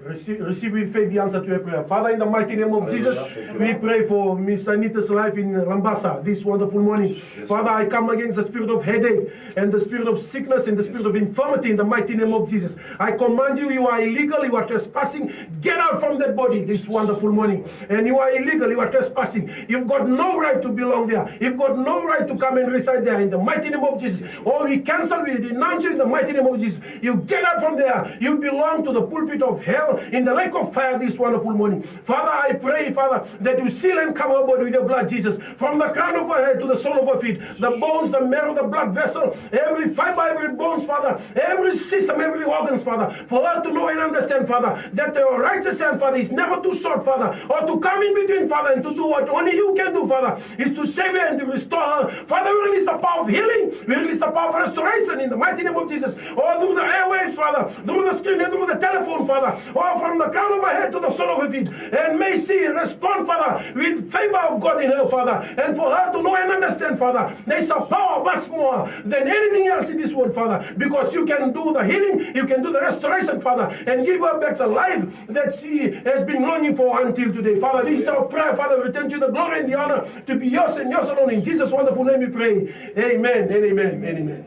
Receive, receive with faith the answer to your prayer. Father, in the mighty name of Jesus, we pray for Miss Anita's life in Labasa this wonderful morning. Father, I come against the spirit of headache and the spirit of sickness and the spirit of infirmity in the mighty name of Jesus. I command you, you are illegal, you are trespassing. Get out from that body this wonderful morning. And you are illegal, you are trespassing. You've got no right to belong there. You've got no right to come and reside there in the mighty name of Jesus. Oh, we cancel, we denounce you in the mighty name of Jesus. You get out from there. You belong to the pulpit of hell in the lake of fire this wonderful morning. Father, I pray, Father, that you seal and cover our body with your blood, Jesus, from the crown of our head to the sole of our feet, the bones, the marrow, the blood vessel, every fiber, every bones, Father, every system, every organs, Father, for her to know and understand, Father, that your righteous hand, Father, is never too short, Father, or to come in between, Father, and to do what only you can do, Father, is to save her and to restore her. Father, we release the power of healing. We release the power of restoration in the mighty name of Jesus. Or through the airwaves, Father, through the screen and through the telephone, Father, or from the crown of her head to the sole of her feet. And may she respond, Father, with favor of God in her, Father, and for her to know and understand, Father, there is a power much more than anything else in this world, Father, because you can do the healing, you can do the restoration, Father, and give her back the life that she has been longing for until today. Father, this is our prayer, Father. We return to you the glory and the honor to be yours and yours alone. In Jesus' wonderful name we pray. Amen and amen and amen.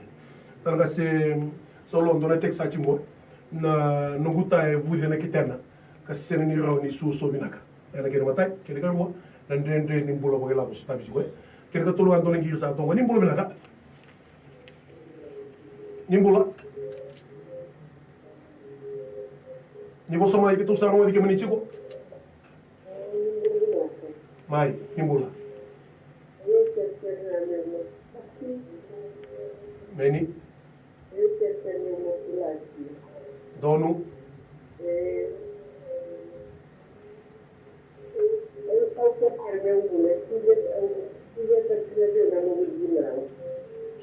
Tara ga se sa lo dua na text sa tiko qo, na noqu ta e vuce na ketena ka sega ni rawa ni suasua vinaka. Ena kena imatai, kena ikarua, na dredre ni bula vakailavo sa tavi tiko e. Kena ikatolu ga dua na qiri sa toka, ni bula vinaka. Ni bula. Ni vosa mai, keitou sa rogoci kemuni tiko. Mai, ni bula. Meni. Donu.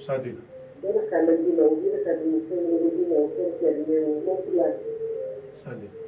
Sa dina. Sa dina.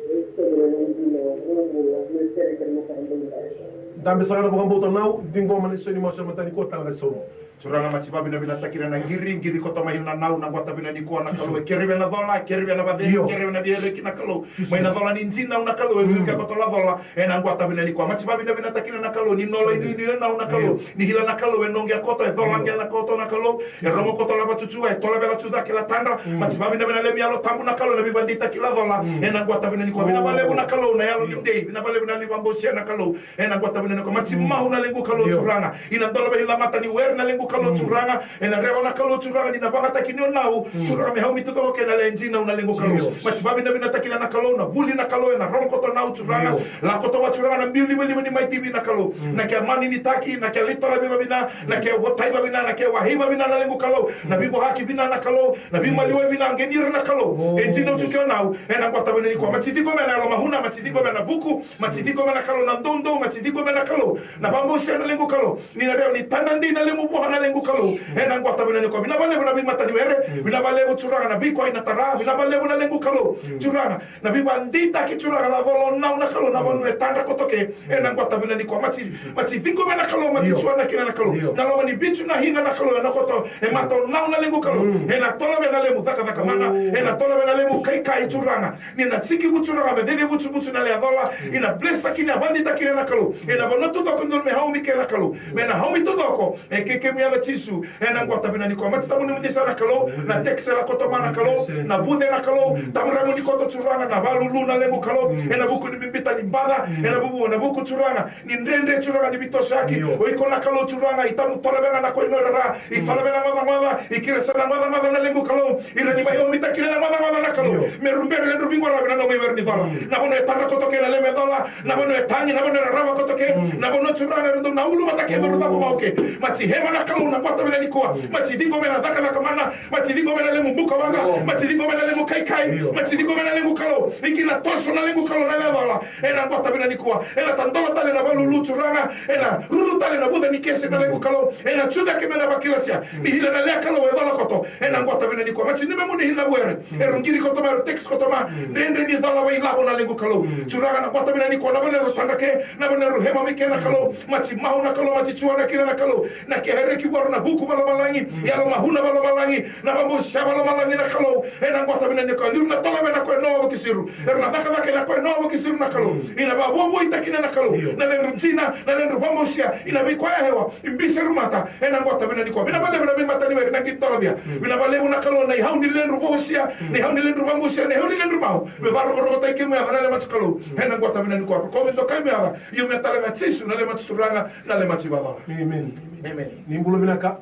Dabe sara na vakabauta nau, ciqoma na isau ni masu e matani ko tala na sauro. Turaga, maci vavinavinataki ira na qiri, qiri koto mai na nau, na qwata vina nikua na Kalou. E kerevi na cola, e kerevi na vacegu, e kerevi na veiyalayaki na Kalou. Mai na cola ni jinau na Kalou, e viuka koto la cola, ena qwata vina nikua. Maci vavinavinataki ira na Kalou, ni nola inuinui e nau na Kalou. Ni hila na Kalou, e noqea koto, e cola qea na koto na Kalou. E rogo koto la vatutu, e tola vela tu cake la tadra. Maci vavinavinalemi Yalo Tabu na Kalou, na veivakadeitaki la cola. Ena qwata vina nikua, vinavalevu na Kalou, na yalo ni dei, vinavalevu na livabose na Kalou. Ena qwata vina nikua, maci mau na lequ Kalou Turaga. Ina dola vei lamata ni were na lequ Kalou Turaga. Ena rewa na Kalou Turaga ni na vagataki ni o nau Turaga me haumi taucoko kei na lewe jinau na lequ Kalou. Maci vavinavinataki ira na Kalou, na vuli na Kalou, ena rogo koto nau Turaga. Lako koto vua Turaga na biu livaliva ni mai tivi na Kalou. Na kea mani ni taki, na kea leitola vivavina, na kea votai vavina, na kea wahei vavina na lequ Kalou. Na vivohaki vina na Kalou, na vimaliwai vina, qenira na Kalou. E jinau tu kei o nau, ena qwata vina nikua. Maci ciqoma na yalo mahuna, maci ciqoma na vuku, maci ciqoma na Kalou na doudou, maci ciqoma na Kalou na vabose na lequ Kalou. Ni na rewa ni tadra dei na lemu vua na lequ Kalou. Ena qwata vina nikua. Vinavalevu na veimatani were, vinavalevu Turaga na veikua ina tara, vinavalevu na lequ Kalou. Turaga, na veivakadeitaki Turaga na cola o nau na Kalou, na vanua e tadra koto ke. Ena qwata vina nikua. Maci, maci ciqoma na Kalou, maci cuana kina na Kalou. Na loma ni vitu na higa na Kalou, ena koto e mata o nau na lequ Kalou. Ena tola vei na lemu cakacaka mana, ena tola vei na lemu kaikai Turaga. Ni na sikivu Turaga me cece vutuvutu na lewe cola. Ina blesstaki, na vakadeitaki ira na Kalou. Ena vanua taucoko e dodonu me haumi kina na Kalou. Me na haumi taucoko. E kei kemuni Jisu, ena qota vina nikua. Mati tamu ni mudisa na Kalou, na tekisela koto ma na Kalou, na vuce na Kalou, tamu ramu ni koto Turaga, na valulu na lequ Kalou, ena vuku ni bibita ni baca, ena vuku, na vuku Turaga, ni dredre Turaga ni vitosoyaki, o iko na Kalou Turaga, i tamu tolavega na koi no rara, i tolavega na gocagocaa, i kira sa na gocagocaa na lequ Kalou, ira ni mai omita kina na gocagocaa na Kalou, me rubere ledru viqoravi na nomu iwere ni cola, na vanua e tadra koto kei na leme cola, na vanua e tagi, na vanua e rarava koto ke, na vanua Turaga era dau na ulu vata ke me rucavu vau ke. Mati hema na Kalou na qota vina nikua. Mati ciqo me na cakacaka mana, mati ciqo me na lemu buka waqa, mati ciqo me na lemu kaikai, mati ciqo me na lemu Kalou. Iki na toso na lemu Kalou na lecola. Ena qota vina nikua. Ena tadola tale na valulu Turaga. Ena ruru tale na vuca ni kese na lemu Kalou. Ena tucake me na vakilasia. Ni hila na lea Kalou e cola koto. Ena qota vina nikua. Mati ni me muni hila vuere. Eru qiri koto ma, eru text koto ma, dredre ni cala vakailavo na lequ Kalou. Turaga na qota vina nikua, na vanua eru tadra ke, na vanua eru hema mai ke na Kalou, mati mau na Kalou, mati tuana kina na Kalou, na ke hereki vua na vuku valomalagi, yalo mahuna valomalagi, na vabausia valomalagi na Kalou, ena qota vina nikua, niu na tolavea na koya noa vakisiru, eru na cakacaka ena koya noa vakisiru na Kalou, ina vavuavuaitaki na Kalou, na ledru dina, na ledru vabausia, ina veikoya hewa, i bise rumata, ena qota vina nikua. Vina valevu na veimataniwere na qito lavia. Vina valevu na Kalou na ihau ni ledru vosia, na ihau ni ledru vabusia, na ihau ni ledru mau. Me varokorokotaki kemu yaga na lemati Kalou. Ena qota vina nikua. Komi dokai me yaga. Io me tale ga Jisu na lemati Turaga, na lemati vavala. Amen. Amen. Ni bula vinaka.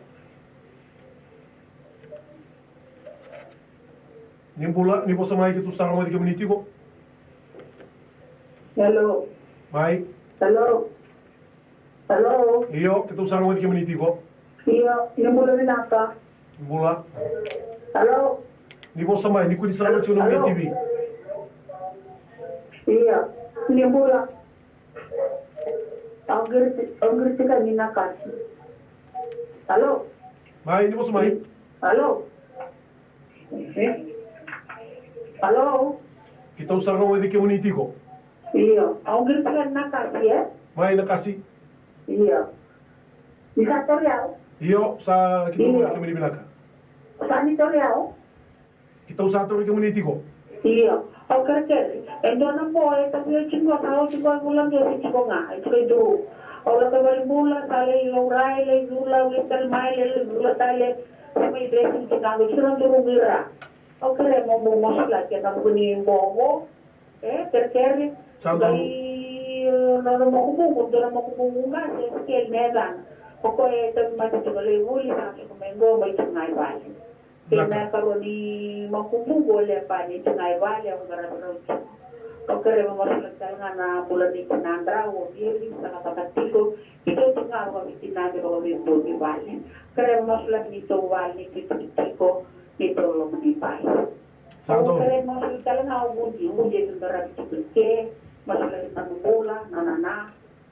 Ni bula, ni vosa mai keitou sa rogoci kemuni tiko. Hello. Mai. Hello. Hello. Io, keitou sa rogoci kemuni tiko. Io, ni bula vinaka. Ni bula. Hello. Ni vosa mai, ni kua ni sa rogoci kemuni na T V. Io, ni bula. Au qiri, au qiri tiko ni na kasi. Hello. Mai, ni vosa mai. Hello. Hello. Keitou sa rogoci kemuni tiko. Io, au qiri tiko na kasi, e? Mai na kasi. Io. Ni sa tauri au? Io, sa keitou rogoci kemuni vinaka. Sa ni tauri au? Keitou sa tauri kemuni tiko. Io. Au kerekere. E dua na bo e tavuya tiko, sa oti qo e vula dua se tiko ga. E tiko e duru. Au lako i valenibula, sa lai laurai, lai cula, au lai tale mai, lai cula tale. Sa mai dressing tiko ga, tiko na duru qira. Au kerea mo bau masulaki ena vuku ni bo qo. E kerekere. Sa donu. Mai, e, nona makubuqu, dua na makubuqu qase, Esekieli na yacana. O koya e tauvimate tiko, lai vuli, sa suka mai qo, mai tiko ga i vale. Kei na ikarua ni makubuqu, o Lepani, tiko ga i vale, au qaravi rau tiko. Au kerea mo masulaki tale ga na bula ni tinadrau, o Vili, sa lavaka tiko. Keitou tiko ga vakaveitinani, vakaveibogi vale. Kerea mo masulaki neitou vale, neitou tiko, neitou loma ni bai. Sa donu. Au kerea masulaki tale ga o Vudi, o Vudi e dodonu ravi tiko i ke, masulaki na nona bula, na nona na.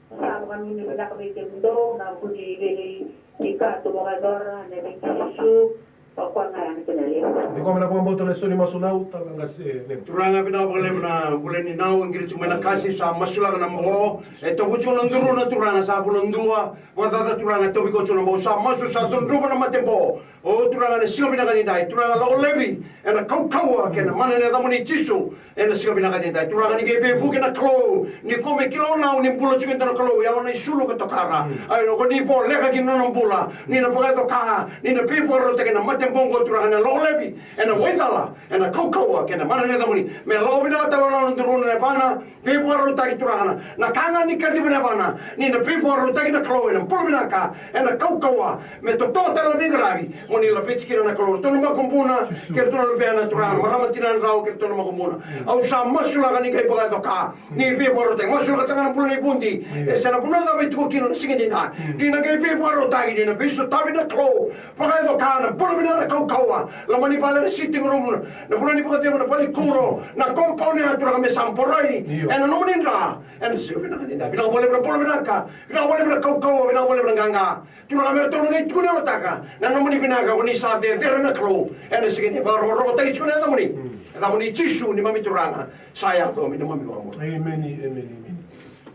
Sa vakanuinui vinaka vei kemudou, na Vudi vei ni ka tu vakayacora, na vei Jisu, o koya ga yani kina levu. Ni koya me na vakabauta na so ni masu nau, tala ga se, ne. Turaga vinaka vakalevu na bula ni nau, e qiri tiko mai na kasi, sa masulaka na bo, e tavu tiko na duru na Turaga, sa vula dua, vakacaca Turaga, e tavu iko tiko na bo, sa masu, sa cudruva na mate bo. O Turaga, ena siga vinaka nidai, Turaga, lako laivi ena kaukauwa kei na mana ni yacamuni Jisu, ena siga vinaka nidai. Turaga, ni qai veivuke na Kalou, ni ko me kilai nau ni bula tiko e dua na Kalou, yawa na isulu ka tokara. Ai, ko ni voleka ki na nona bula, ni na vakayaco ka, ni na veivakarautaki na mate bo qo, Turaga, ena lako laivi ena waicala, ena kaukauwa kei na mana ni yacamuni. Me lako vinaka tale na nona duruna na yavana, veivakarautaki Turaga na, na ka ga ni kaciva na yavana, ni na veivakarautaki na Kalou ena bula vinaka, ena kaukauwa, me totoka tale na veiqaravi, mo ni laveti kina na Kalou, ratou na makubuna, kei ratou na luvena Turaga, marama tinadrau, kei ratou na makubuna. Au sa masulaka ni qai vakayaco ka, ni veivakarautaki, masulaka tale ga na bula ni Vudi, e sa na vanua cava e tiko kina na siga nidai, ni na qai veivakarautaki, ni na veisotavi na Kalou, vakayaco ka na bula vinaka na kaukauwa. Loma ni vale na sitting room, na vanua ni vakacegu, na vale ni kuro, na compound ya Turaga me sa borai. Io. Ena nomuni dra, ena siga vinaka nidai. Vinaka vakalevu na bula vinaka. Vinaka vakalevu na kaukauwa, vinaka vakalevu na qaqa. Turaga me ratou na qai tukuna e lotaka na nomuni vinaka, ko ni sa cecere na Kalou. Ena siga ni vakarokorokotaki tiko na yacamuni. Mm. Yacamuni Jisu neimami Turaga. Sa yaco me neimami Vakabula. Emeni, emeni, emeni.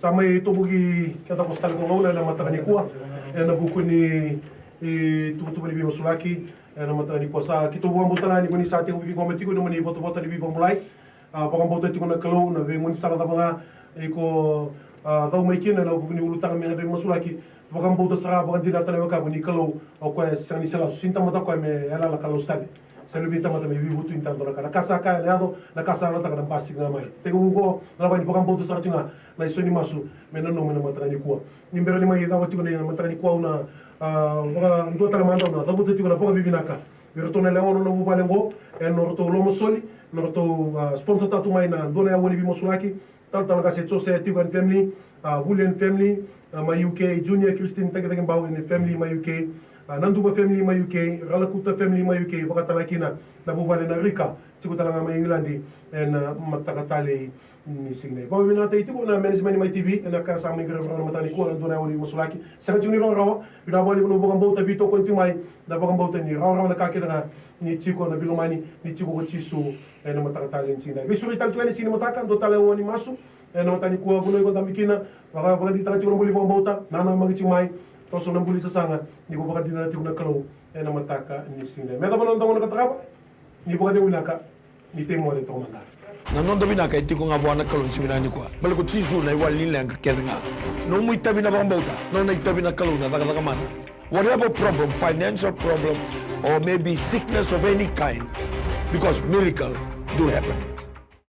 Sa mai tovuki keda ko sa tale ko gauna ena mataka nikua. Ena vuku ni, e, tuvatuva ni veimasulaki. Ena mataka nikua sa keitou vakabauta ga ni ko ni sa tekivu ciqoma tiko ena nomuni votavota ni veivakabulai. A, vakabauta tiko na Kalou na veigaunisala cava ga iko, a, cau mai kina ena vuku ni ulutaga me gadrevi masulaki. Vakabauta sara, vakadinata na wekaqu ni Kalou o koya e sega ni se lasu. Sega ni tamata o koya me yalayala ka lasu tale. Sa luve ni tamata me veivutuni tale e dua na ka. Na ka sa kaya ena yaco, na ka sa yalataka ena basika ga mai. Tekivu oqo, na lako yani, vakabauta sara tiko ga na iso ni masu me nanuma ena mataka nikua. Ni bera ni mai cava tiko na mataka nikua, au na, a, vakadua tale mada, au na cavuta tiko na vakavinavinaka vei iratou na lewe ono na vuvale oqo, ena nodratou lomasoli, nodratou, a, sponsor tatu mai na dua na aua ni veimasulaki. Talatala qase Jose Tiko and family, a, Vuli and family, a, mai U K, Junior Christine Takitaki Bau and family mai U K, a, Naduva family mai U K, Ralakuta family mai U K, vakatale kina na vuvale na Rika, tiko tale ga mai Igiladi, ena, a, mataka talei ni siga nidai. Vakavinavinakataki tiko na management mai T V ena ka sa mai qaravi ena mataka nikua, na dua na aua ni masulaki. Sega tiko ni rawarawa, vinaka vakalevu na vakabauta veitokoni tiko mai, na vakabauta ni rawarawa na ka kece ga, ni tiko na veilomani, ni tiko ko Jisu ena mataka talei ni siga nidai. Veisureti tale tiko yani siga ni mataka, dua tale aua ni masu ena mataka nikua, vanua iko dabe kina, vaka, vakadinata tiko na buli vakabauta, nanamaki tiko mai, toso na buli sasaga, ni ko vakadinata tiko na Kalou ena mataka ni siga nidai. Me yacova na noda gauna ka tarava, ni vakacegu vinaka, ni tei moce toka mada. Na noda vinaka e tiko ga vua na Kalou ni siga vinaka nikua. Baleta ko Jisu na iwali ni leqa kece ga. Nomu itavi na vakabauta, nona itavi na Kalou na cakacaka mana. Whatever problem, financial problem, or maybe sickness of any kind, because miracle do happen.